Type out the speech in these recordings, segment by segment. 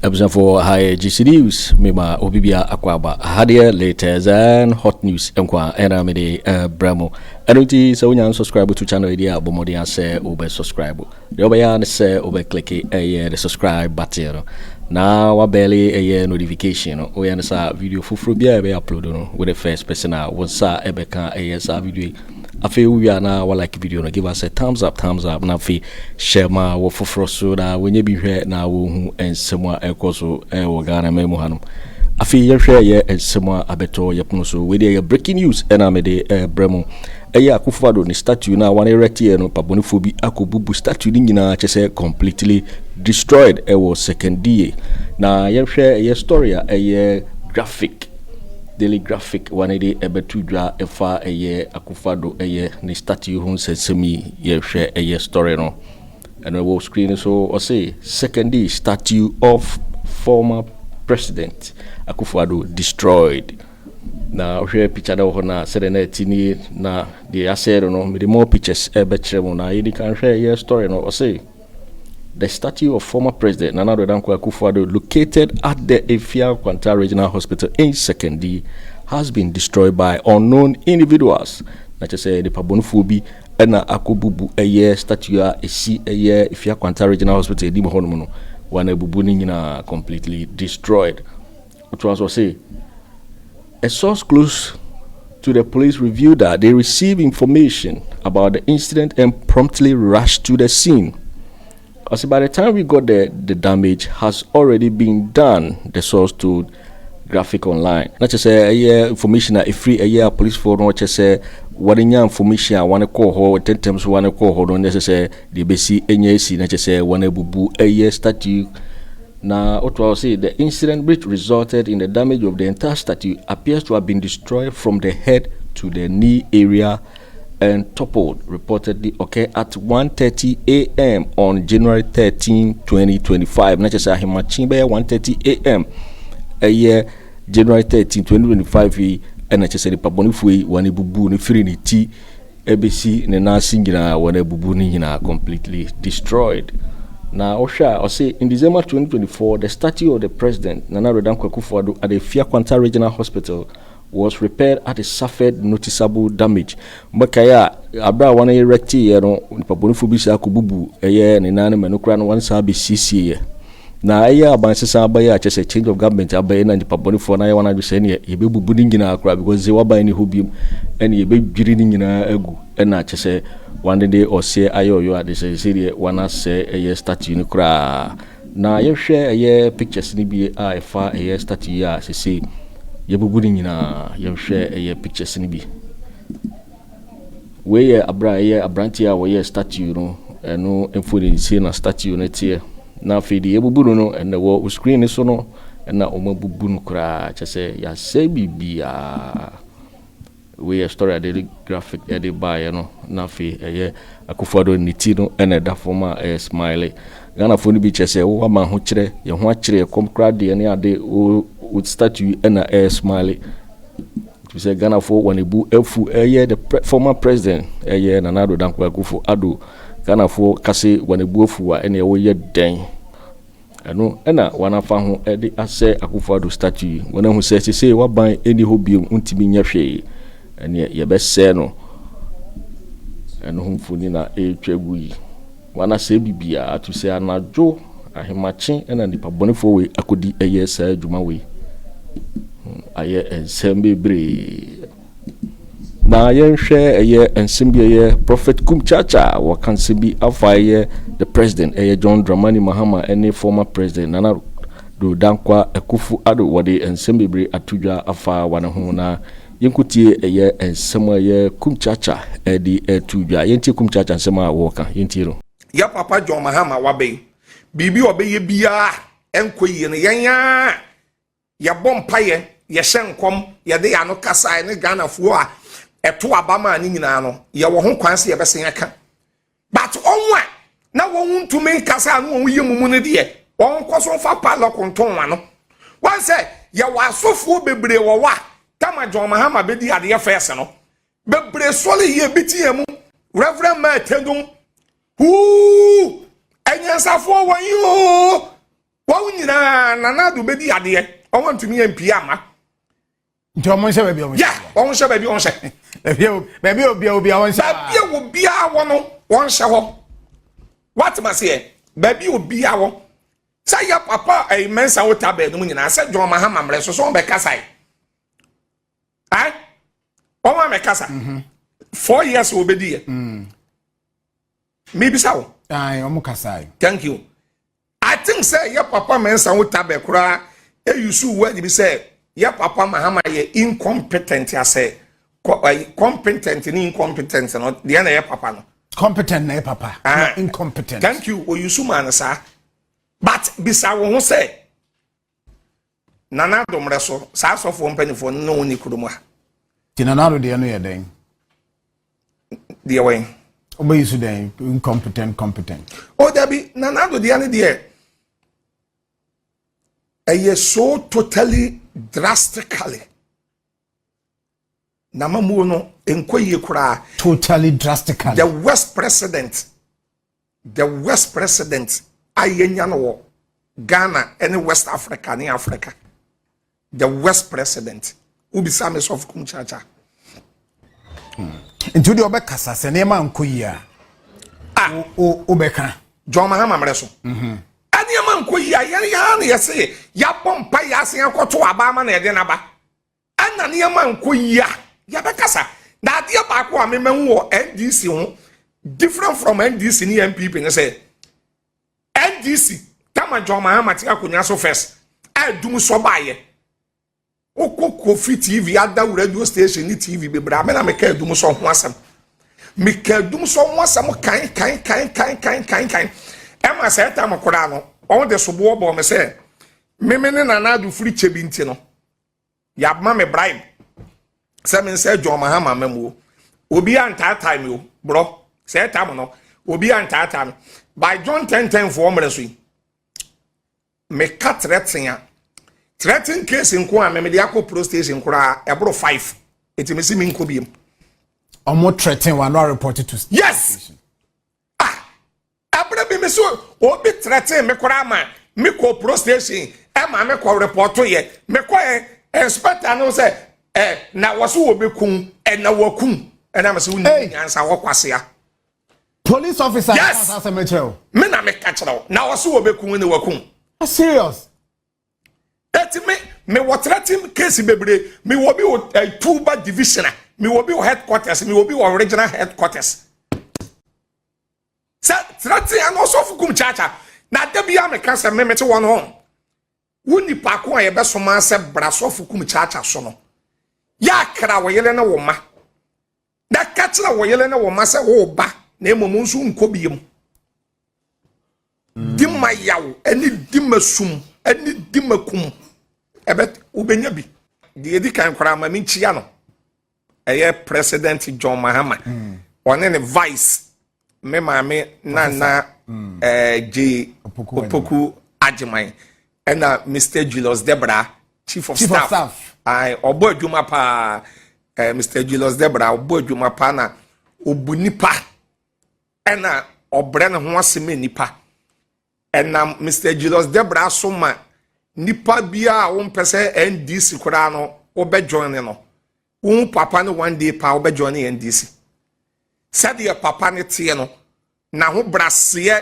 Abusuafoɔ, ha yɛ GC News. Mema obi bia akɔ aba ha deɛ, latest and hot news nkwa ɛna mede brɛ mo. Ɛno nti sɛ wonya subscribe to channel yi deɛ a, bɔ mmɔden asɛ wobɛ subscribe. Deɛ wobɛyɛ ne sɛ wobɛ click ɛyɛ the subscribe button no na wa bell ɛyɛ notification no. Woyɛ no saa, video foforɔ biara ɛbɛyɛ upload no, wo the first person a wo nsa ɛbɛka ɛyɛ saa video yi. Afei wowie a, na wa like video no, give us a thumbs up, thumbs up, na afei hyɛ ma wɔ foforɔ so na wɔnyɛ bi hwɛ na wɔhu nsɛm a ɛkɔ so ɛwɔ Ghana ma mu hanom. Afei yɛhwɛ yɛ nsɛm a abɛtɔ yɛpono so. Wei deɛ yɛ breaking news ɛna mede ɛbrɛ mu. Ɛyɛ Akufo-Addo ne statue no a wɔn erect no, pabɔnefoɔ bi akɔbubu statue no nyinaa, kyɛ sɛ completely destroyed ɛwɔ Sekondi. Na yɛhwɛ ɛyɛ story a ɛyɛ graphic, Daily Graphic wɔn de ɛbɛto dwa ɛfa ɛyɛ Akufo-Addo ɛyɛ ne statue ho nsɛnsɛm yi. Yɛhwɛ ɛyɛ story no, ɛno ɛwɔ screen so. Ɔse "Sekondi statue of former President Akufo-Addo destroyed". Na wohwɛ picture da wɔ hɔ no a, sɛdeɛ na ɛti nie na deɛ asɛe no, mede more pictures ɛbɛkyerɛ mu. Na yɛdi kan hwɛ ɛyɛ story no. Ɔse "The statue of former President Nana Addo Dankwa Akufo-Addo located at the Effia Nkwanta Regional Hospital in Sekondi has been destroyed by unknown individuals." Na kyerɛ sɛ nipa bɔnefoɔ bi ɛna akɔbubu ɛyɛ statue a ɛsi ɛyɛ Effia Nkwanta Regional Hospital anim hɔnom no. Wɔn abubu no nyinaa, completely destroyed. Wotoa so, ɔse "A source close to the police revealed that they received information about the incident and promptly rushed to the scene." As by the time we got there, the damage has already been done, the source told Graphic Online. Na kyerɛ sɛ ɛyɛ information a ɛfiri ɛyɛ apolisifoɔ no, kyerɛ sɛ wɔde nya information a wɔne kɔɔ hɔ ntɛntɛm so. Wɔne kɔɔ hɔ no, na kyerɛ sɛ deɛ ɛbɛsi ɛnya asi, na kyerɛ sɛ wɔne abubu ɛyɛ statue. Na wotoa sɛ "The incident, which resulted in the damage of the entire statue, appears to have been destroyed from the head to the knee area and toppled, reportedly occurred at 1:30 a.m. on January 13, 2025." Na kyerɛ sɛ ahemakye bɛyɛ 1:30 a.m. ɛyɛ January 13, 2025 yi, ɛna kyerɛ sɛ nipa bɔnefoɔ yi wɔn abubu no firi ne ti ɛbɛsi ne nan ase nyinaa. Wɔn abubu no nyinaa, completely destroyed. Na ɔhwɛ a, ɔse "In December 2024, the statue of the President Nana Addo Dankwa Akufo-Addo at the Effia Nkwanta Regional Hospital was repaired as it suffered noticeable damage." Mbɛkae a, abere a wɔn erect yɛ no, nipa bɔnefoɔ bi saa akɔbubu ɛyɛ ne nan no mɛno koraa no, wɔn saa bɛsiesie yɛ. Na ɛyɛ abansesa abayɛ a kyerɛ sɛ change of government abayɛ, na nipa bɔnefoɔ na ayɛ wɔn adwe sɛ ɛneɛ yɛbɛbubu ne nyinaa koraa, because sɛ waban ne hɔ biom, ɛne yɛbɛdwiri ne nyinaa agu. Ɛna kyerɛ sɛ wɔn de ɔseɛ ayɛ ɔyɔ ade sɛ sɛdeɛ wɔn asɛ ɛyɛ statue no koraa. Na yɛhwɛ ɛyɛ pictures no bi a ɛfa ɛyɛ statue yi a sese yɛbubu no nyinaa. Yɛhwɛ ɛyɛ pictures no bi. Wei yɛ abera a ɛyɛ aberanteɛ a wɔyɛ statue no, ɛno mfoninsie na statue no teɛ. Na afei deɛ yɛbubu no, ɛna wɔ screen no so no, ɛna wɔn abubu no koraa, kyerɛ sɛ yɛasɛ biribiara. Wei yɛ story a Daily Graphic ɛde baeɛ no. Na afei ɛyɛ Akufo-Addo ne ti no ɛna ɛda fam a ɛyɛ smile. Ghanafoɔ no bi kyerɛ sɛ wɔwɔ ama ho kyerɛ yɛn ho akyerɛ yɛ kɔm koraa deɛ ne ade wo statue ɛna ɛyɛ smile, sɛ Ghanafoɔ wɔn ebu afu ɛyɛ the former president, ɛyɛ Nana Addo Dankwa Akufo-Addo. Ghanafoɔ kase wɔn ebu afu a ɛna ɛwɔ yɛ dɛn, ɛno ɛna wɔn afa ho ɛde asɛ Akufo-Addo statue yi. Wɔn ahu sɛ sese waban ɛni hɔ bio, ntumi nyɛ hwee, ɛneɛ yɛbɛsɛɛ no. Ɛno ho mfoni na ɛretwa gu yi. Wɔn asɛ biribiara ato sɛ anadwo ahemakye ɛna nipa bɔnefoɔ wei akɔdi ɛyɛ saa adwuma wei. Ayɛ nsɛm bebree. Na yɛnhwɛ ɛyɛ nsɛm bi, ɛyɛ Prophet Kumchacha wɔka nsɛm bi afa ɛyɛ the president, ɛyɛ John Dramani Mahama, ɛne former President Nana Addo Dankwa Akufo Addo. Wɔde nsɛm bebree ato dwa afa wɔn ho. Na yɛnkotie ɛyɛ nsɛm a ɛyɛ Kumchacha ɛde ɛto dwa. Yɛntie Kumchacha nsɛm a wɔka, yɛntie no. Yɛ papa John Mahama wabɛyi biribi a ɔbɛyɛ biara ɛnkɔ yie no, yɛn a yɛbɔ mpayɛ, yɛhyɛ nkɔm, yɛde yɛn ano kasa ne Ghanafoɔ a ɛto aba maa ne nyinaa no, yɛwɔ ho kwan sɛ yɛbɛsen aka. But ɔmo a na wɔn ntumi nkasa a na wɔn yɛ mumu no deɛ, wɔn nkɔ so nfa padlock ntɔn ano. Wɔn sɛ yɛwɔ asɔfoɔ bebree wɔ hɔ a tama John Mahama bɛdi adeɛ fɛɛsɛ no bebree sɔre yie bi ti yɛn mu. Reverend Maa Tendum huu ɛnyansafoɔ wɔn yi ooo. Wɔn nyinaa Nana Addo bɛdi adeɛ, wɔn ntumi yɛ mpie ama. Nti wɔn nhyɛ baabi a wɔn hyɛ. Yeah, wɔn nhyɛ baabi a wɔn hyɛ. Baabi a obiara obiara wɔn hyɛ. Baabi a obiara wɔ no wɔn hyɛ hɔ. Watema seɛ baabi a obiara wɔ. Sɛ yɛ papa ɛyi Mensah Otabil no mu nyinaa sɛ John Mahama mmerɛ so so wɔn bɛ kasa yi. Ayi wɔn amɛ kasa. 4 years wɔ bɛ di yɛ. Mibisa wo. Ayi wɔn kasa yi. Thank you. I think sɛ yɛ papa Mensah Otabil koraa eyi word bi sɛ yɛ papa Mahama yɛ incompetent asɛ competent ne incompetent no deɛ na yɛ papa no. Competent na yɛ papa. Ah, incompetent. Thank you. Oyusu maa no saa, but bisa wo ho sɛ Nana Addo mmerɛ so saa asɔfoɔ mpanimfoɔ no na wɔn ni kurom ha. Ti Nana Addo deɛ no yɛ dɛn? Deɛ wɔn. Ɔbɛyi so dɛn, incompetent, competent? O dabi, Nana Addo deɛ no deɛ ɛyɛ so totally drastically na mamuo no nkɔ yie koraa. Totally drastically. The worst president, the worst president a yɛnya no wɔ Ghana ne West Africa ne Africa, the worst president, wobisa me sɔfo kum kyakya. Nti wode ɔbɛkasa sɛ nneɛma nkɔ yie a, ah, wobɛka. John Mahama mmerɛ so nneɛma nkɔ yie a, yɛn yɛn na yɛsɛ yɛabɔ mpa yɛ ase akɔto aba ama na yɛde n'aba ɛna nneɛma nkɔ yie a, yɛbɛkasa. Na adeɛ baako a memahu wɔ NDC ho different from NDC ne NPP ne sɛ NDC tama John Mahama te akonnwa so first a dum sɔ baayɛ, wokɔ Kofi TV, ada radio station ne TV bebree a, me na meka adum sɔ ho asɛm. Meka adum sɔ ho asɛm kan kan kan kan kan kan kan ɛma sɛ ɛtam koraa no wɔn de soboɔ bɔ me sɛ meme ne Nana Addo firi kyɛ bi nti no yɛama me bribe sɛ me nsɛ John Mahama mamuo. Obi a ntaataa mi o borɔ sɛ ɛtam no obi a ntaataa mi by John 10 10 foɔ mmerɛ so yi, meka threaten a threaten case nko a mɛmɛ de akɔ police station koraa ɛboro five, eti mi si mi nkɔ biem. Ɔmo threaten wa no report to. Yes, ah, abere bi mi so obi threaten mi koraa ma mi kɔ police station, ɛma mi kɔ report yɛ. Mi kɔ yɛ inspector no sɛ ɛ na wɔso wɔ bɛ kun ɛ na wɔ kun ɛna mi sɛ wonni nyansa wɔ kwasea. Police officer. Yes. Asɛm kyerɛ o. Mi na mi ka kyerɛ o na wɔso wɔ bɛ kun ne wɔ kun. Serious. Eti me wɔ threatening case bebree. Me wɔ bi wɔ Tuba division a, me wɔ bi wɔ headquarters, me wɔ bi wɔ regional headquarters sɛ threatening ano ɔsɔfo kum kyakya. Na ada bi a meka sɛ me mete wɔn ho wo nipa ko a yɛbɛsoma sɛ bra sɔfo kum kyakya so no, yɛ akra wɔ yere ne wo ma na ka kyerɛ wɔ yere ne wo ma sɛ wo ba na mmom nso nkɔ biem di ma yaw ɛne di ma sum ɛne di ma kum ɛbɛ wobɛnya bi. Deɛ edi kan koraa ma mi nkyia no ɛyɛ President John Mahama, ɔne ne vice, me maame Nana J Opoku Agyeman, ɛna Mr Julius Debra, chief of Chief of staff. Staff. Ayi, ɔbɔ adwuma paa. Mr Julius Debra ɔbɔ adwuma paa na obu nipa ɛna ɔbrɛ ne ho ase ma nipa. Ɛnam Mr Julius Debra so ma nipa biara a wɔmpɛ sɛ NDC koraa no wɔbɛ join no, wɔn papa no one day pa wɔbɛ join NDC. Sɛdeɛ papa no teɛ no, n'ahobraseɛ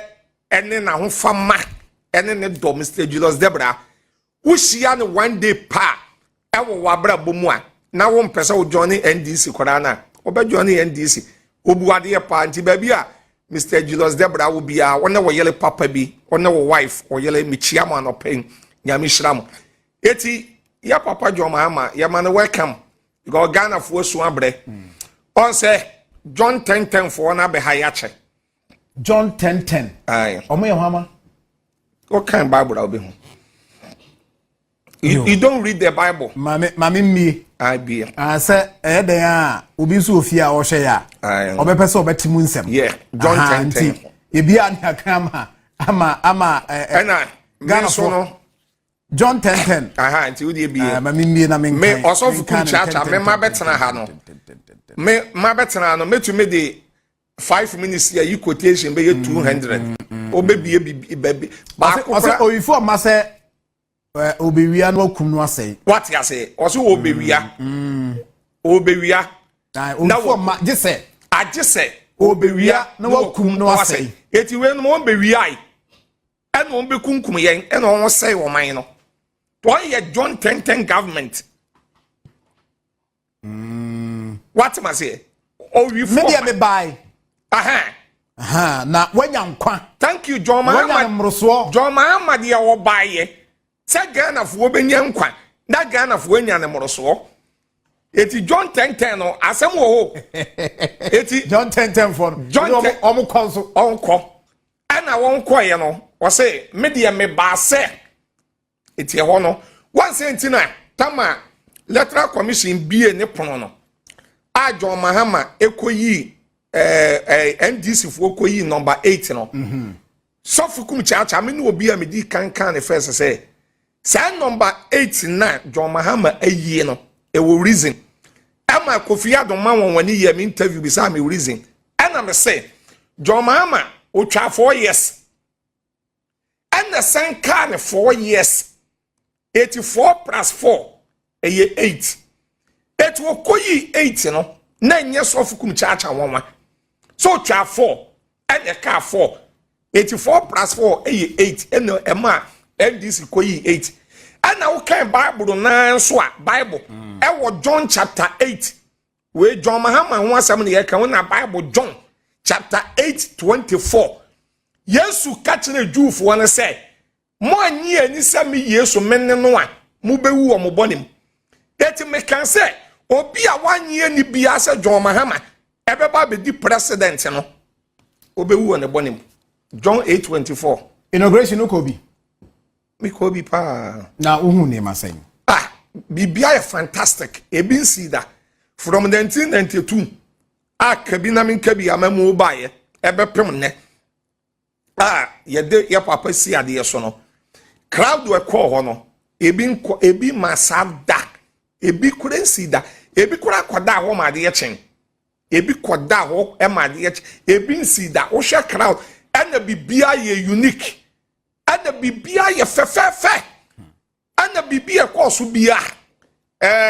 ɛne n'ahofama ɛne ne dɔ, Mr Julius Debra, wohyia no one day pa ɛwɔ w'abrabɔ mu a na wɔmpɛ sɛ wo join NDC koraa no a, wɔbɛ join NDC. Obu adeɛ paa nti baabi a Mr Julius Debra wo biara, wɔne wɔ yere papa bi, wɔne wɔ wife ɔyere, mekyia mo anɔpɛ yi, Nyame hyira mo. Eti yɛ papa John Mahama, yɛma no welcome because Ghanafoɔ su abrɛ ɔn sɛ John 10 10 foɔ no abɛha yɛakyɛ. John 10 10. Aye. Ɔmo yɛ ho ama. Wokan Bible a wobɛhu. You don't read the Bible. Maame maame mmie. Aye, Ah, sɛ ɛyɛ dɛn a obi nso wɔ fie a ɔhwɛ yɛ a ɔbɛpɛ sɛ ɔbɛte mu nsɛm. Yeah, John Aha, 10 10. nti ebi a ne aka ama ɛna me nso no John 10 10. Aha, nti wodeɛ bie. Ah, maame mmie na menkan. Me ɔsɔfo menkan kum no kyakya ntɛm, me ma ntɛm, bɛtena ntɛm, ha no ntɛm, ntɛm, ntɛm, ntɛm. Me ma bɛtena ha no, mɛtumi de 5 minutes yɛ yi quotation bɛyɛ 200. Ɔbɛbie bibi baabi baako kora. Ɔsɛ owifoɔ mma sɛ ɔbɛwia na wakum no asɛe. Wate ase, ɔsɛ ɔbɛwia, ɔbɛwia. Na owifoɔ mma gye sɛ. Agye sɛ. Ɔbɛwia na wakum no asɛe. Eti wei no wɔn bɛwia yi, ɛna wɔn bɛkunkum yɛn, ɛna wɔn sɛe ɔman no. Wɔn yɛ John 10:10 government. Wate ma seɛ, owifoɔ. Me deɛ me bae. Na wanya nkwa. Thank you, John Mahama. Wanya mmorosoɔ. John Mahama deɛ ɔbaayɛ sɛ Ghanafoɔ bɛnya nkwa na Ghanafoɔ anya ne mmorosoɔ. Eti John 10:10 no, asɛm wɔ hɔ. Eti John 10:10 foɔ no. John 10 ɔmo kɔ nso. Ɔnkɔ. Ɛna wɔn kɔɛ no, ɔsɛ me deɛ me baa sɛ eti ɛhɔ no wɔn sɛ nti na tama Electoral Commission bie ne pono no a John Mahama ekoyi ɛɛ ɛɛ NDC foɔ koyi number 8 no. Sɔfo Kum Kyaakyaa, me ne obi a me di kankan ne first sɛ saa number 8 na John Mahama ayie no, ɛwɔ reason. Ɛma Kofi Adoma wɔn wani yɛ me interview bisa me reason. Ɛna me sɛ John Mahama otwa 4 years, ɛna sɛn kaa ne 4 years, 84 plus 4 ɛyɛ 8. Eti okoyi 8 no na nyɛ Sɔfo Kum Kyaakyaa wɔn wa so otwa 4 ɛna kaa 4, 84 plus 4 ɛyɛ 8, ɛna ɛma NDC koyi 8. Ɛna wokan Bible naa nso a, Bible ɛwɔ John chapter 8 wei, John Mahama ho asɛm na yɛka ho na Bible John chapter 8:24, Yesu ka kyerɛ Jewfoɔ no sɛ mo anyi ani sɛ me Yesu me ne no a, mobɛwu wɔ mo bɔne mu. Eti meka sɛ obi a wanye ani biara sɛ John Mahama ɛbɛba abɛdi president no, obɛwu wɔ ne bɔne mu. John 8:24. Inauguration no kɔ bi. Mekɔ bi paa. Na wohu nneɛma sɛn? Ah, biribiara yɛ fantastic. Ebi nsi da from 1992 a kabi na menka bi amamu baeɛ ɛbɛpem nnɛ a yɛde yɛ papa si adeɛ so no, crowd ɛkɔɔ hɔ no, ebi nkɔ, ebi ma saa da, ebi kura nsi da, ebi kura akɔda hɔ ma adeɛ kyɛn, ebi kɔda hɔ ma adeɛ kyɛn, ebi nsi da. Wohwɛ crowd, ɛna biribiara yɛ unique, ɛna biribiara yɛ fɛfɛɛfɛ, ɛna biribi ɛkɔɔ so bia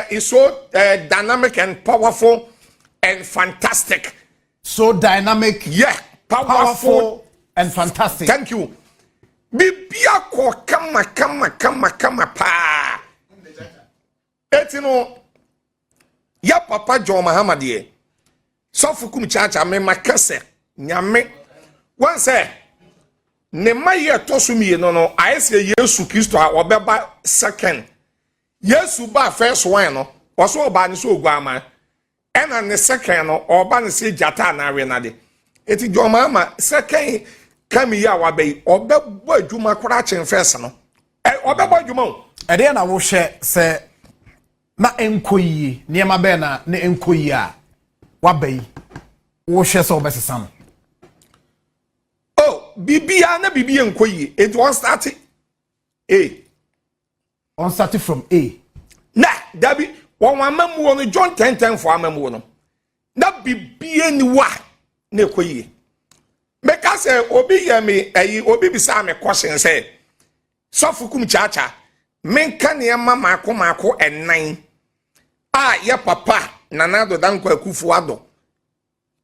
is so dynamic and powerful and fantastic. So dynamic. Yeah, powerful, powerful and fantastic. Thank you. Biribiara kɔ kama kama kama kama paa. Eti no yɛ papa John Mahama deɛ, Sɔfo Kum Kyaakyaa, mema kɛsɛ Nyame wɔn sɛ ne mma yi ɛtɔ so mmienu no ayɛ sɛ Yesu Kristo a ɔbɛba second. Yesu ba first one no, ɔso ɔbaa ne sɛ oguama, ɛna ne second no ɔba ne sɛ gyata anaa nade. Eti John Mahama second kami yi a waba yi, ɔbɛbɔ adwuma koraa kyɛn first no. Ɛ ɔbɛbɔ adwuma o. Ɛdeɛ na wohwɛ sɛ na nkɔ yie, nneɛma bɛɛ na na nkɔ yie a waba yi wohwɛ sɛ wobɛsesa no? Oh, biribiara na biribi yɛ nkɔ yie, eti wɔn start A. On start from A. Na dabi, wɔn amamuo no, John 10:10 fo amamuo no, na biribiara ni wa na ɛkɔ yie. Meka sɛ obi yɛ me ɛyi, obi bisa me question sɛ Sɔfo Kum Kyaakyaa, menka nneɛma maako maako ɛnan a yɛ papa Nana Addo Dankwa Akufo Addo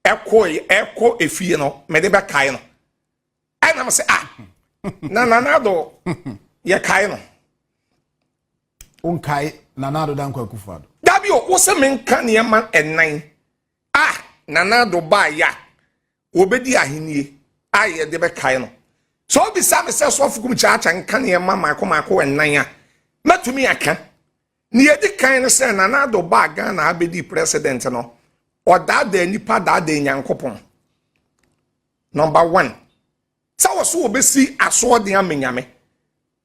ɛkɔ efie no mede bɛkae no. Ɛnam sɛ ah, na Nana Addo yɛkae no. Wonkae Nana Addo Dankwa Akufo Addo? Dabi o, wosɛ menka nneɛma ɛnan a Nana Addo baayɛ a wɔbɛdi ahennie a yɛde bɛkae no. Sɛ obisa me sɛ Sɔfo Kum Kyaakyaa nka nneɛma maako maako ɛnan a mɛtumi aka, ne yɛdi kan no sɛ Nana Addo baa Ghana abɛdi president no, ɔdaadaa nipa, daadaa Nyankopɔn. Number one, sɛ wɔ so wɔbɛsi asoɔden ama Nyame.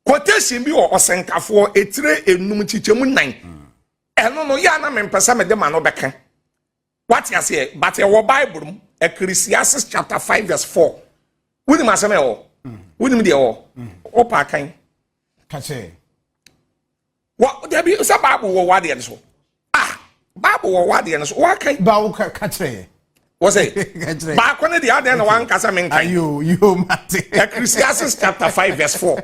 Quotation bi wɔ Ɔsɛnkafoɔ etire 5 nkyekyɛmu 4. Ɛno no yɛ ana mempɛ sɛ mede ma no bɛka, wate aseɛ? But ɛwɔ Bible mu, Ecclesiastes chapter 5 verse 4. Wonim asɛm ɛwɔ, wonim deɛ ɛwɔ, wopa akan. Ka kyerɛ. Wɔ dabi sɛ Bible wɔ wadeɛ no so. Ah, Bible wɔ wadeɛ no so, wakan. Ba wo ka kyerɛ yɛ. Wɔ sɛ baako ne deɛ adɛn na wankasa me nkan? Ayo yo, mate. Ecclesiastes chapter 5 verse 4,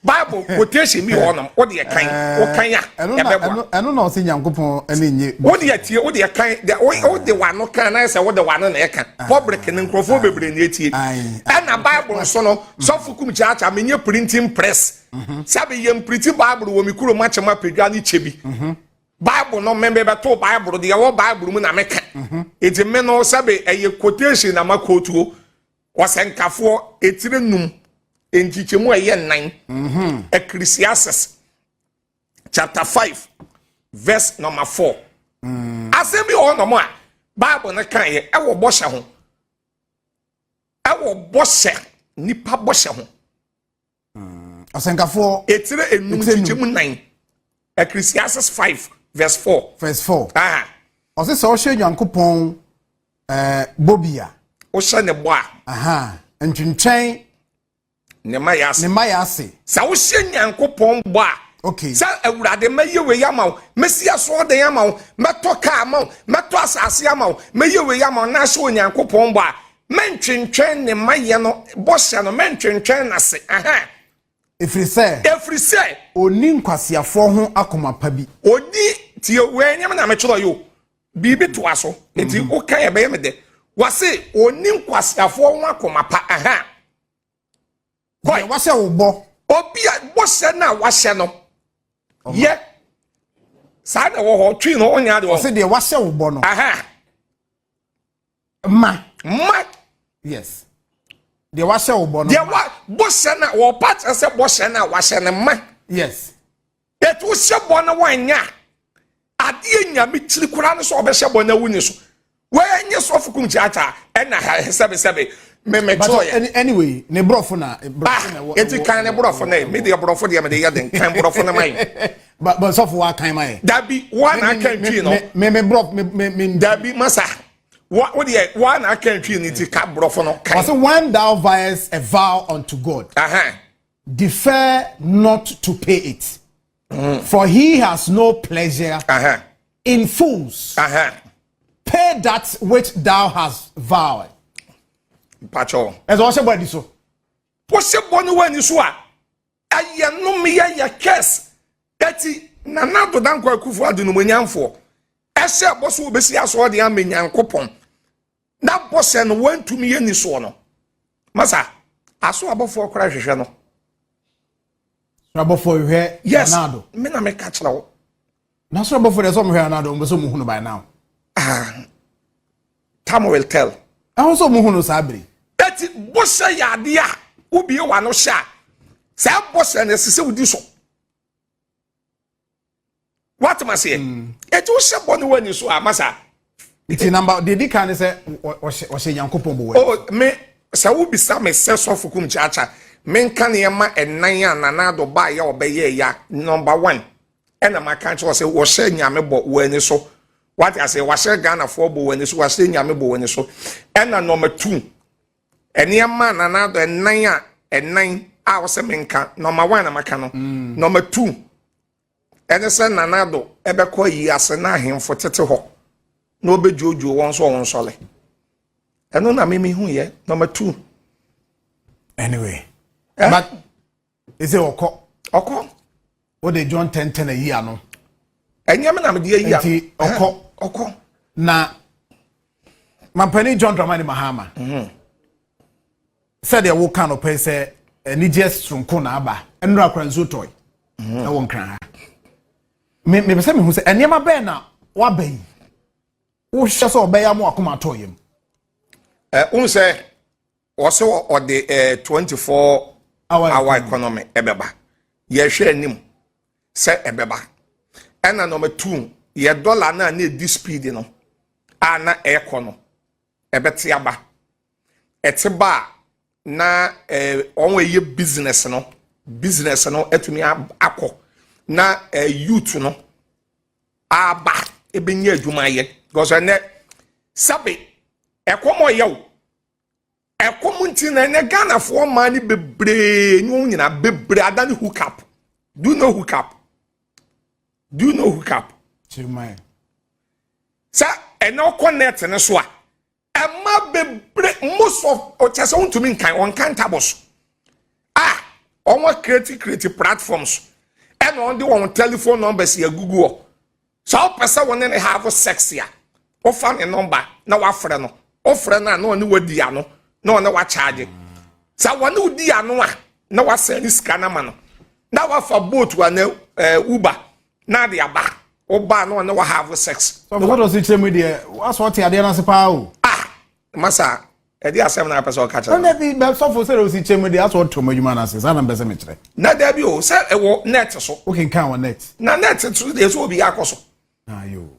Bible quotation bi wɔ hɔnom. Wode kan, wokan a ɛbɛboa. Ɛno na ɔsɛ Nyankopɔn ɛne nye. Wode atie, wode kan, wode w'ano kan na sɛ wode w'ano na ɛka public ne nkurɔfoɔ bebree na etie. Ɛna Bible nso no, sɔfo kum kyaakyaa, menyɛ printing press sɛbi yɛ mprint Bible wɔ mi kurom akyɛm apadwa ne kyɛ bi. Bible no, mmɛmɛ bɛto Bible deɛ ɛwɔ Bible mu na meka. Eti me no, sɛbi, ɛyɛ quotation na ma quote. Ɔsɛnkafoɔ etire 5 nkyikyɛmu a ɛyɛ 4, Ecclesiastes chapter 5 verse number 4. Asɛm bi wɔ hɔnom a Bible no kan yɛ ɛwɔ bɔhyɛ ho, ɛwɔ bɔhyɛ, nipa bɔhyɛ ho. Ɔsɛnkafoɔ etire 5 Etire 5. nkyikyɛmu 4, Ecclesiastes 5 verse 4. Verse 4. Ɔsɛ sɛ ɔhyɛ Nyankopɔn bɔ bi a, wohyɛ ne bɔ a, aha ntwentwɛn ne ma yɛ ase. Ne mma yɛ ase. Sɛ wohyɛ Nyankopɔn bɔ a, sɛ Awurade, mɛyɛ wei ama wo, mɛsi asɔɔdan ama wo, mɛtɔ kaa ama wo, mɛtɔ asase ama wo, mɛyɛ wei ama wo, na ahyɛ Onyankopɔn bɔ a, mɛntwentwɛn ne ma yɛ no bɔhyɛ no, mɛntwentwɛn n'ase aha. Ɛfiri sɛ ɛfiri sɛ ɔni nkwaseafoɔ ho akoma pa bi. Ɔni tie wei, nyɛm na metwerɛ yi o, biribi toa so nti woka yɛ bɛyɛ me dɛ. Wɔse ɔni nkwaseafoɔ ho akoma pa aha. Deɛ wahyɛ wo bɔ. Obi a bɔhyɛ no a wahyɛ no yɛ saa na ɛwɔ hɔ twi no ɔnyɛ ade wɔ. Ɔsɛ deɛ wahyɛ wo bɔ no ma. Ma. Yes, deɛ wahyɛ wo bɔ no. Deɛ wa bɔhyɛ no a wɔpa kyerɛ sɛ bɔhyɛ no a wahyɛ no ma. Etu hyɛ bɔ no wanya a, adeɛ Nyame kyiri koraa no sɛ ɔbɛhyɛ bɔ no awu ne so. Wɔnyɛ sɔfo kum kyaakyaa ɛna sɛbesɛbe But memɛtwerɛ yɛ. Anyway, ne borɔfo na borɔfo na ɛwɔ. Eti kan ne borɔfo no, me deɛ, borɔfo deɛ mede yɛ den. Kan borɔfo no ma yɛ. But sɔfo wa kan ma yɛ. Dabi, wa na aka ntwi no. Me borɔfo me. Dabi, masa wa wo deɛ, wa na aka ntwi no, ti ka borɔfo no kan. Ɔsɛ, "When thou vowest a vow unto God, defer not to pay it, for he has no pleasure in fools. Pay that which thou hast vowed." Mpakyɛw. Ɛsɛ ɔhyɛ bɔ adi so. Wɔhyɛ bɔ no wɔ ani so a, ɛyɛ nnome, yɛ curse. Eti Nana Addo Dankwa Akufo Addo nomonyamfoɔ ɛhyɛ bɔ so wɔbɛsi asɔɔden ama Nyankopɔn na bɔhyɛ no wɔntumi yɛ ni soɔ no, masa aso abɔfoɔ koraa hwehwɛ no. Soro abɔfoɔ hwehwɛ Yes. Nana Addo. Me na meka kyerɛ wo. Na soro abɔfoɔ deɛ, sɛ ɔmo hwɛ Nana Addo, ɔmo bɛ sɛ ɔmo hu no by now. Ah, time will tell. Ɛho sɛ ɔmo hu no saa bere. Eti bɔhyɛ yɛ adeɛ a wobie w'ano hyɛ a, saa bɔhyɛ no ɛsɛ sɛ wodi so. Woatem aseɛ? Eti wohyɛ bɔ ne w'ani so a, masa. Nti number deɛ di kan ne sɛ ɔhyɛ Nyankopɔn bɔ wɔ. O me sɛ wobisa me sɛ sɔfo kum kyaakya, menka nneɛma 4 a Nana Addo baayɛ a ɔbɛyɛ ya, number one ɛna maka kyerɛ sɛ wɔhyɛ Nyame bɔ wɔ ani so. Wate aseɛ? Wahyɛ Ghanafoɔ bɔ wɔ ani so, wahyɛ Nyame bɔ wɔ ani so. Ɛna number two, nneɛma Nana Addo 4 a 4 a wɔsɛ menka, number one na maka no. Number two ɛne sɛ Nana Addo ɛbɛkɔ yi ase na ahemfo tete hɔ na ɔbɛdwodwo wɔn so wɔn nsɔle. Ɛno na mimi hu yɛ number two. Anyway. Eh? But ɛsɛ ɔkɔ. Ɔkɔ. Wode John 10:10 ayi ano. Ɛnyɛ me na mede ayi ano. Nti ɔkɔ. Ɔkɔ. Na mampanin John Dramani Mahama, sɛdeɛ woka no pɛ sɛ anigyeɛ soronko na aba. Nnora kora nsuo tɔe ɛwɔ Nkran ha. Mepɛ sɛ mehu sɛ nneɛma bɛɛ na waba yi wohwɛ sɛ ɔbɛyɛ ama wakoma atɔ yam. Ɛ n sɛ wɔsɛ ɔde 24 hour economy ɛbɛba. Yɛhwɛ anim sɛ ɛbɛba. Ɛna number two, yɛ dollar no a na ɛdi speed no a na ɛrekɔ no, ɛbɛte aba. Ɛte ba a, na wɔn a ɛyɛ business no atumi akɔ na youth no aba ebɛnya adwuma ayɛ, because ɛnɛ sabe ɛkɔm ɔyɛ o, ɛkɔm nti na ɛnɛ Ghanafoɔ mmaa no bebree ne wɔn nyinaa bebree adane hook up. Do you know hook up? Do you know hook up? Sɛ ɛnɛ ɔkɔ net ne so a. Ɛma bebree, most of ɔkyɛ sɛ wontumi nkan uncountables a wɔn create create platforms, ɛna wɔn de wɔn telephone numbers yɛ gugu hɔ sɛ ɔpɛ sɛ wɔne ne have sex a, wofa ne number na wafrɛ no. Wofrɛ no a, na ɔne wadi ano na ɔne wakyagye. Sɛ wɔne wodi ano a, na wasɛn ne sika no ama no, na wafa boat wa na Uber na ade aba. Woba na ɔne wa have sex. Sɔfo, sɔdɔ si kyerɛ mu deɛ, wasɔ ɔte adeɛ n'ase paa o. Ah, masa, ɛde asɛm na apɛ sɛ ɔka kyerɛ no. Ɛnna bi bɛ sɔfo sɛ osi kyerɛ mu deɛ, asɔ ɔte ɔmo adwuma n'ase saa na mpɛ sɛ mekyerɛ. Na dabi o, sɛ ɛwɔ net so. O kenkan wɔ net. Na net so deɛ, sɛ obi akɔ so. Ayo.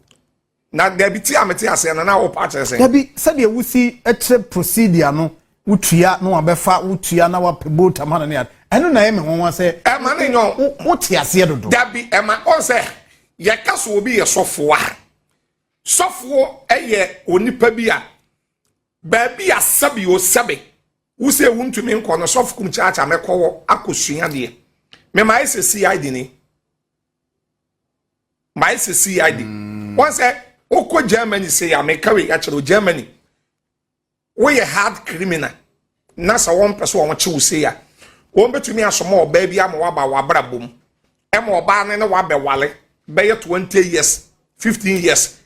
Na dabi, ti a mete aseɛ no na wɔpa kyerɛ sɛ. Dabi, sɛdeɛ wosi kyerɛ procedure no, wotua na wabɛfa, wotua na wapɛ boat ama no ne ade, ɛno na ɛyɛ me nwanwa sɛ. Ɛma ne nyɔ. Wote aseɛ dodo. Dabi, ɛma ɔn sɛ yɛka so obi yɛ sɔfoɔ a, sɔfoɔ yɛ onipa bi a baabi a sɛbi o sɛbi wosɛ ewu ntumi nkɔ no, sɔfo kum kyaakyaa mɛkɔ wɔ akɔsua deɛ mɛma ayɛ sɛ CID ni, ma ayɛ sɛ CID. Wɔn sɛ wokɔ Germany sɛ yɛ ameka wei akyerɛ o, Germany woyɛ hard criminal na sɛ wɔn pɛ so wɔn kye wo se a, wɔn bɛtumi asoma ɔbaa bi ama waba w'abrabɔ mu, ɛma ɔbaa no ne wabɛwale bɛyɛ 20 years, 15 years,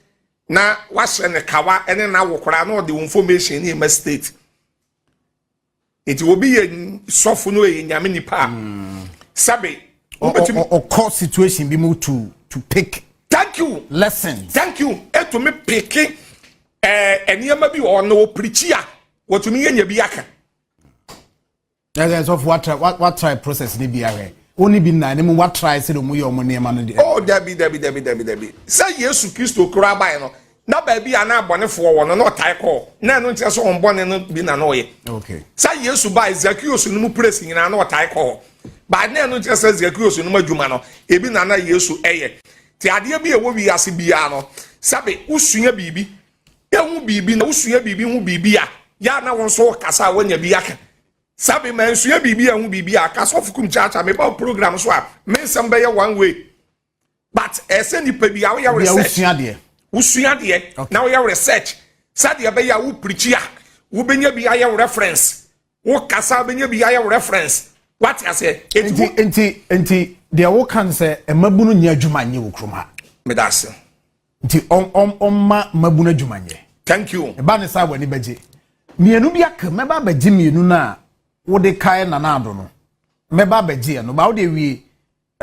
na wahyɛ ne kawa ɛne n'awo koraa na ɔde information ne ɛma state. Nti obi yɛ sɔfo no, yɛ Nyame nipa a, sɛbe wobɛtumi ɔkɔ situation bi mu to pick Thank you. lessons. Thank you. Etumi pick nneɛma bi wɔ ɔno opirikyi a wɔtumi yɛ nya bi aka. Ɛsɛ sɔfo wa try process ni bi ahwɛ wɔn ni bi nna ne mu wa try sɛ ɔmo yɛ ɔmo nneɛma no deɛ. Oh, dabi, dabi, dabi, dabi, dabi. Sɛ Yesu Kristo kura aban no na baabi a na abɔnefoɔ wɔ no na ɔtae kɔɔ, na ɛno nkyerɛ sɛ wɔn bɔne no bi na na ɔyɛ. Sɛ Yesu ba Zacchaeus no mu praise nyinaa na ɔtae kɔ hɔ baa, na ɛno nkyerɛ sɛ Zacchaeus no mu adwuma no ebi na na Yesu ɛyɛ. Te adeɛ bi a ɛwɔ wiase biara no, sɛbe, wosua biribi ehu biribi na wosua biribi hu biribi a yɛa na wɔn nso kasa a wɔnya bi aka. Sɛbe, ma nsua biribi a hu biribi a kasɔfo kum kyaakyaa meba wo program so a, me nsɛm bɛyɛ one way, but ɛsɛ nipa bi a woyɛ Bi a research. Wosua deɛ. Wosua deɛ na woyɛ research sɛdeɛ ɛbɛyɛ a wopirikyi a, wobɛnya bi ayɛ reference, wokasa wobɛnya bi ayɛ reference. Wate aseɛ? Enti Nti deɛ woka no sɛ mmabunu nyɛ adwuma nyɛ wɔ kurom ha. Meda ase. Nti ɔmma mmabunu adwuma nyɛ. Thank you. Ɛba ne saa, w'ani bɛgye. Mmienu bi aka, mɛba abɛgye mmienu no a wode kae Nana Ado no, mɛba abɛgye ɛno ba wode wie.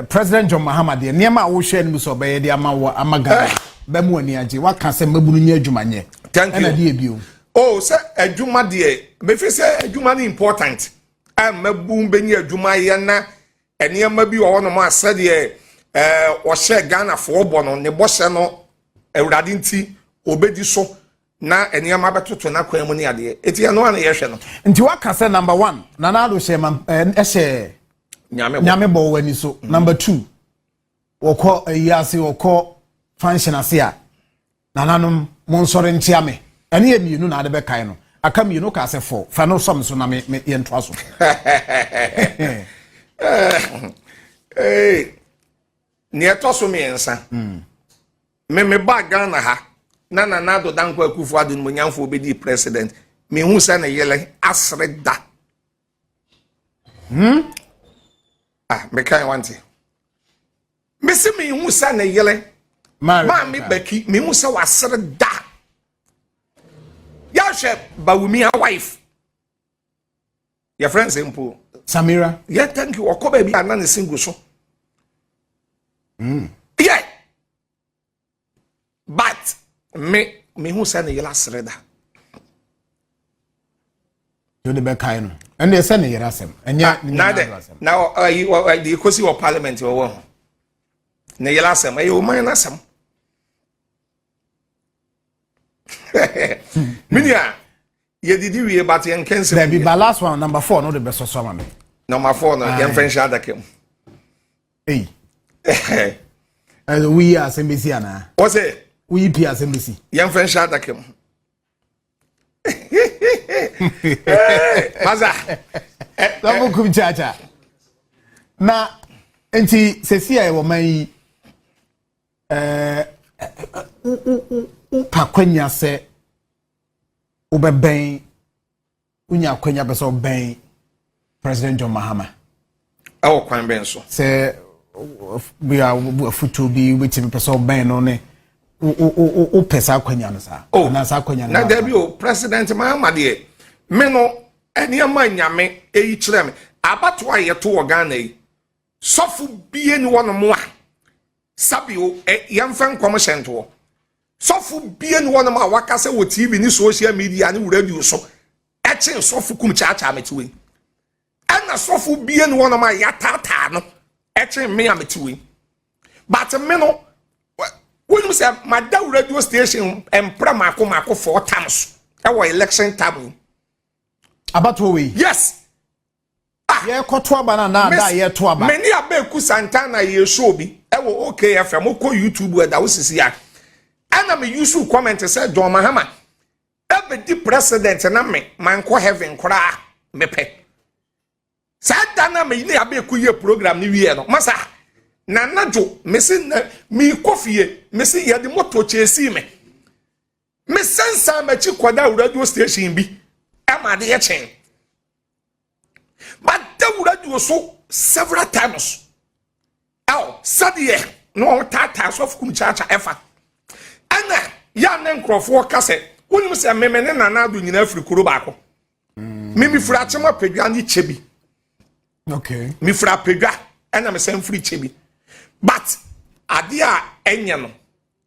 President John Mahama deɛ, nneɛma a wohwɛ anim sɛ ɔbɛyɛ de ama wɔ ama Ghana bɛmu ani agye, waka sɛ mmabunu nyɛ adwuma nyɛ. Thank you. Ɛna deɛ bio? Oh, sɛ adwuma deɛ, mefi sɛ adwuma no important a mmabu bɛnya adwuma yɛ, na nneɛma bi wɔ hɔnom a sɛdeɛ ɔhyɛ Ghanafoɔ bɔ no, ne bɔhyɛ no, Awurade nti obɛdi so na nneɛma bɛtoto n'akwan mu ne adeɛ. Eti ɛno a na yɛhwɛ no. Nti waka sɛ number one, Nana Ado hyɛ ma ɛhyɛ Nyame bɔ. Nyame bɔ wɔ ani so. Number two, wɔkɔ ayi ase, wɔkɔ function ase a, nananom mo nsɔre nkyea me. Ɛne yɛ mmienu na ade bɛkae no, aka mmienu ka sɛ fɔ fa no sɔm so na me yɛntoa so. Ee, nea ɛtɔ so 3, me ba Ghana ha na Nana Addo Dankwa Akufo Addo nimonyamfoɔ bɛdi president, mehu sɛ ne yere asere da. Ah, mekan wante, mesi mehu sɛ ne yere Maame Baki, mehu sɛ wasere da. Yɛahwɛ Bawumia wife, yɛfrɛ nsɛ mpo Samira. Yeah, thank you. Ɔkɔ baabi a na ne single so. Yeah, but me mehu sɛ ne yere asere da. Yóò de bɛkae no, ɛnna ɛsɛ ne yere asɛm, ɛnyɛ ne na Nana de Addo asɛm. Na ɔyi ɔde kosi wɔ parliament wɔwɔ ho, ne yere asɛm ɛyɛ ɔman n'asɛm. Minia yɛdidi wie, but yɛn nkɛnsɛm. Dabi, ba last one, number four no de bɛsɔ so ama me. Number four no, yɛn fɛn hyɛ adaka mu. Eyi ɛsɛ woyi asɛm bɛsi anaa? Wɔsɛ woyi pii asɛm bɛsi. Yɛn fɛn hyɛ adaka mu. Masa. Sɔfo kum kyaakyaa na nti sɛsi a ɛwɔ man yi, ɛɛ wo pa kwanya sɛ. Wobɛbɛn, wonya akwanya pɛ sɛ wobɛn President John Mahama? Ɛwɔ kwan bɛn so? Sɛ bia afotuo bi wobɛtumi pɛ sɛ wobɛn no ne wopɛ saa akwanya no saa? Oh, anaa saa akwanya no na dabi o, President Mahama deɛ, me no nneɛma Nyame eyi kyerɛ me, abatoɔ a yɛto wɔ Ghana yi, sɔfo bie ni wɔnom a sabio ɛ yɛmfa nkɔm hyɛ ntoɔ. Sɔfo bie ni wɔnom a waka sɛ wɔ TV ne social media ne radio so ɛkyen Sɔfo Kum Kyaakyaa mete wei. Ɛna sɔfo bie ni wɔnom a yɛataataa no ɛkyen me a mete wei. But me no, wonim sɛ mada radio station mpra mako mako four times ɛwɔ election time yi. Abatoɔ wei? Yes. Yɛkɔto aba no anaa da a yɛto aba? Me ne Abeku Santana yɛ show bi ɛwɔ OKFM. Wokɔ YouTube, ɛda wo sisi a, ɛna me use comment sɛ John Mahama ɛbɛdi president na me mankɔ heaven koraa mepɛ. Saa da na me ne Abeku yɛ program ne wie no, masa na anadwo mesi na meekɔ fie, mesi yɛde moto kyɛsi me, mesensan m'akyi kɔda radio station bi ɛma adeɛ kyɛn. Mada radio so several times ɛwɔ sɛdeɛ na wɔn taataa Sɔfo Kum Kyaakya ɛfa. Ɛna yɛa ne nkurɔfoɔ ka sɛ, wonim sɛ meme ne Nana Ado nyinaa firi kuro baako. Meme firi Akyem Apadwa ne kyɛ bi. Mefiri Apadwa ɛna mesan firi kyɛ bi, but adeɛ a ɛnyɛ no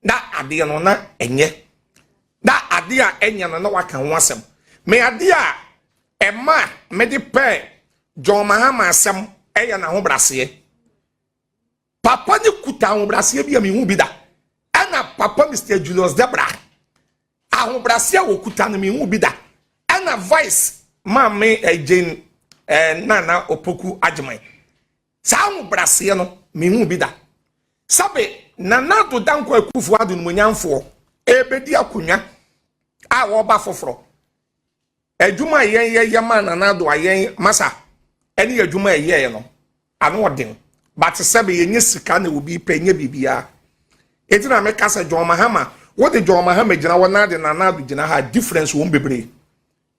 na adeɛ no na ɛnyɛ na adeɛ a ɛnyɛ no na waka ho asɛm. Me adeɛ a ɛma mede pɛɛ John Mahama asɛm ɛyɛ n'ahobraseɛ. Papa ne kuta ahobraseɛ bi a mehu bi da. Ɛna papa Mr Julius Debra, ahobraseɛ a wɔkuta no, mehu bi da. Ɛna vice maame Jane Nana Opoku Agyeman, saa ahobraseɛ no mehu bi da. Sabe Nana Ado Dankwa Akufo Ado nomonyamfoɔ ɛbɛdi akonnwa a wɔba foforɔ, adwuma a yɛn yɛyɛ ma Nana Ado a yɛn masa ɛne adwuma a ɛyɛɛ no ano ɔden, but sɛbe yɛnyɛ sika na obi pɛ nyɛ biribiara. Eti na meka sɛ John Mahama, wode John Mahama gyina hɔ na de Nana Ado gyina ha, difference wɔm bebree.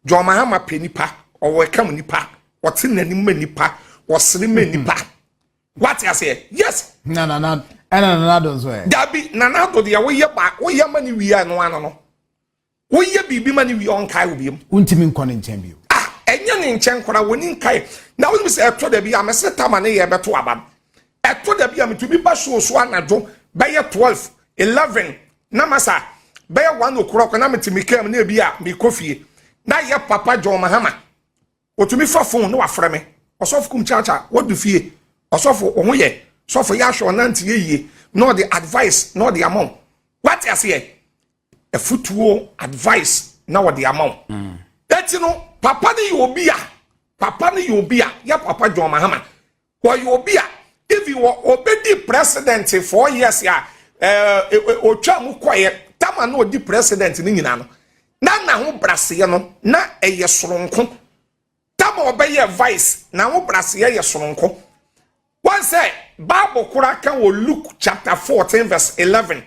John Mahama pɛ nipa, ɔwɔ ɛkam nipa, ɔte n'anim ma nipa, ɔsere ma nipa. Wate aseɛ? Yes. Na Nana, ɛna Nana Ado nso ɛ? Dabi, Nana Ado deɛ, woyɛ ba woyɛ ma ne wie a, no ano no woyɛ biribi ma ne wie, ɔnkae wo biom. Wontumi nkɔ ne nkyɛn bio? Ah, ɛnyɛ ne nkyɛn koraa, wɔni nkae. Na wonim sɛ ɛtɔ da bi a mɛsɛ tama ne yɛ bɛto aba no, ɛtɔ da bi a metumi ba show so anadwo bɛyɛ 12, 11, na masa bɛyɛ 1 o'clock na mete me kaa mu na ebi a mekɔ fie, na yɛ papa John Mahama otumi fa phone na wafrɛ me, "Ɔsɔfo Kum Kyaakyaa, wadu fie? Ɔsɔfo, wo ho yɛ? Sɔfo, yɛ ahwɛ ɔnante yɛ yie," na ɔde advice na ɔde ama wo. Wate aseɛ? Afutuo, advice na ɔde ama wo. Eti no papa no yɛ obi a, papa no yɛ obi a, yɛ papa John Mahama wɔyɛ obi a even wɔ obedi president 4 years a otwa mu kɔyɛ tama na odi president ne nyinaa no, na n'aho braseɛ no na ɛyɛ soronko. Tama ɔbɛyɛ vice, n'aho braseɛ yɛ soronko. Wɔn sɛ Bible koraa ka wɔ Luke chapter 14 verse 11,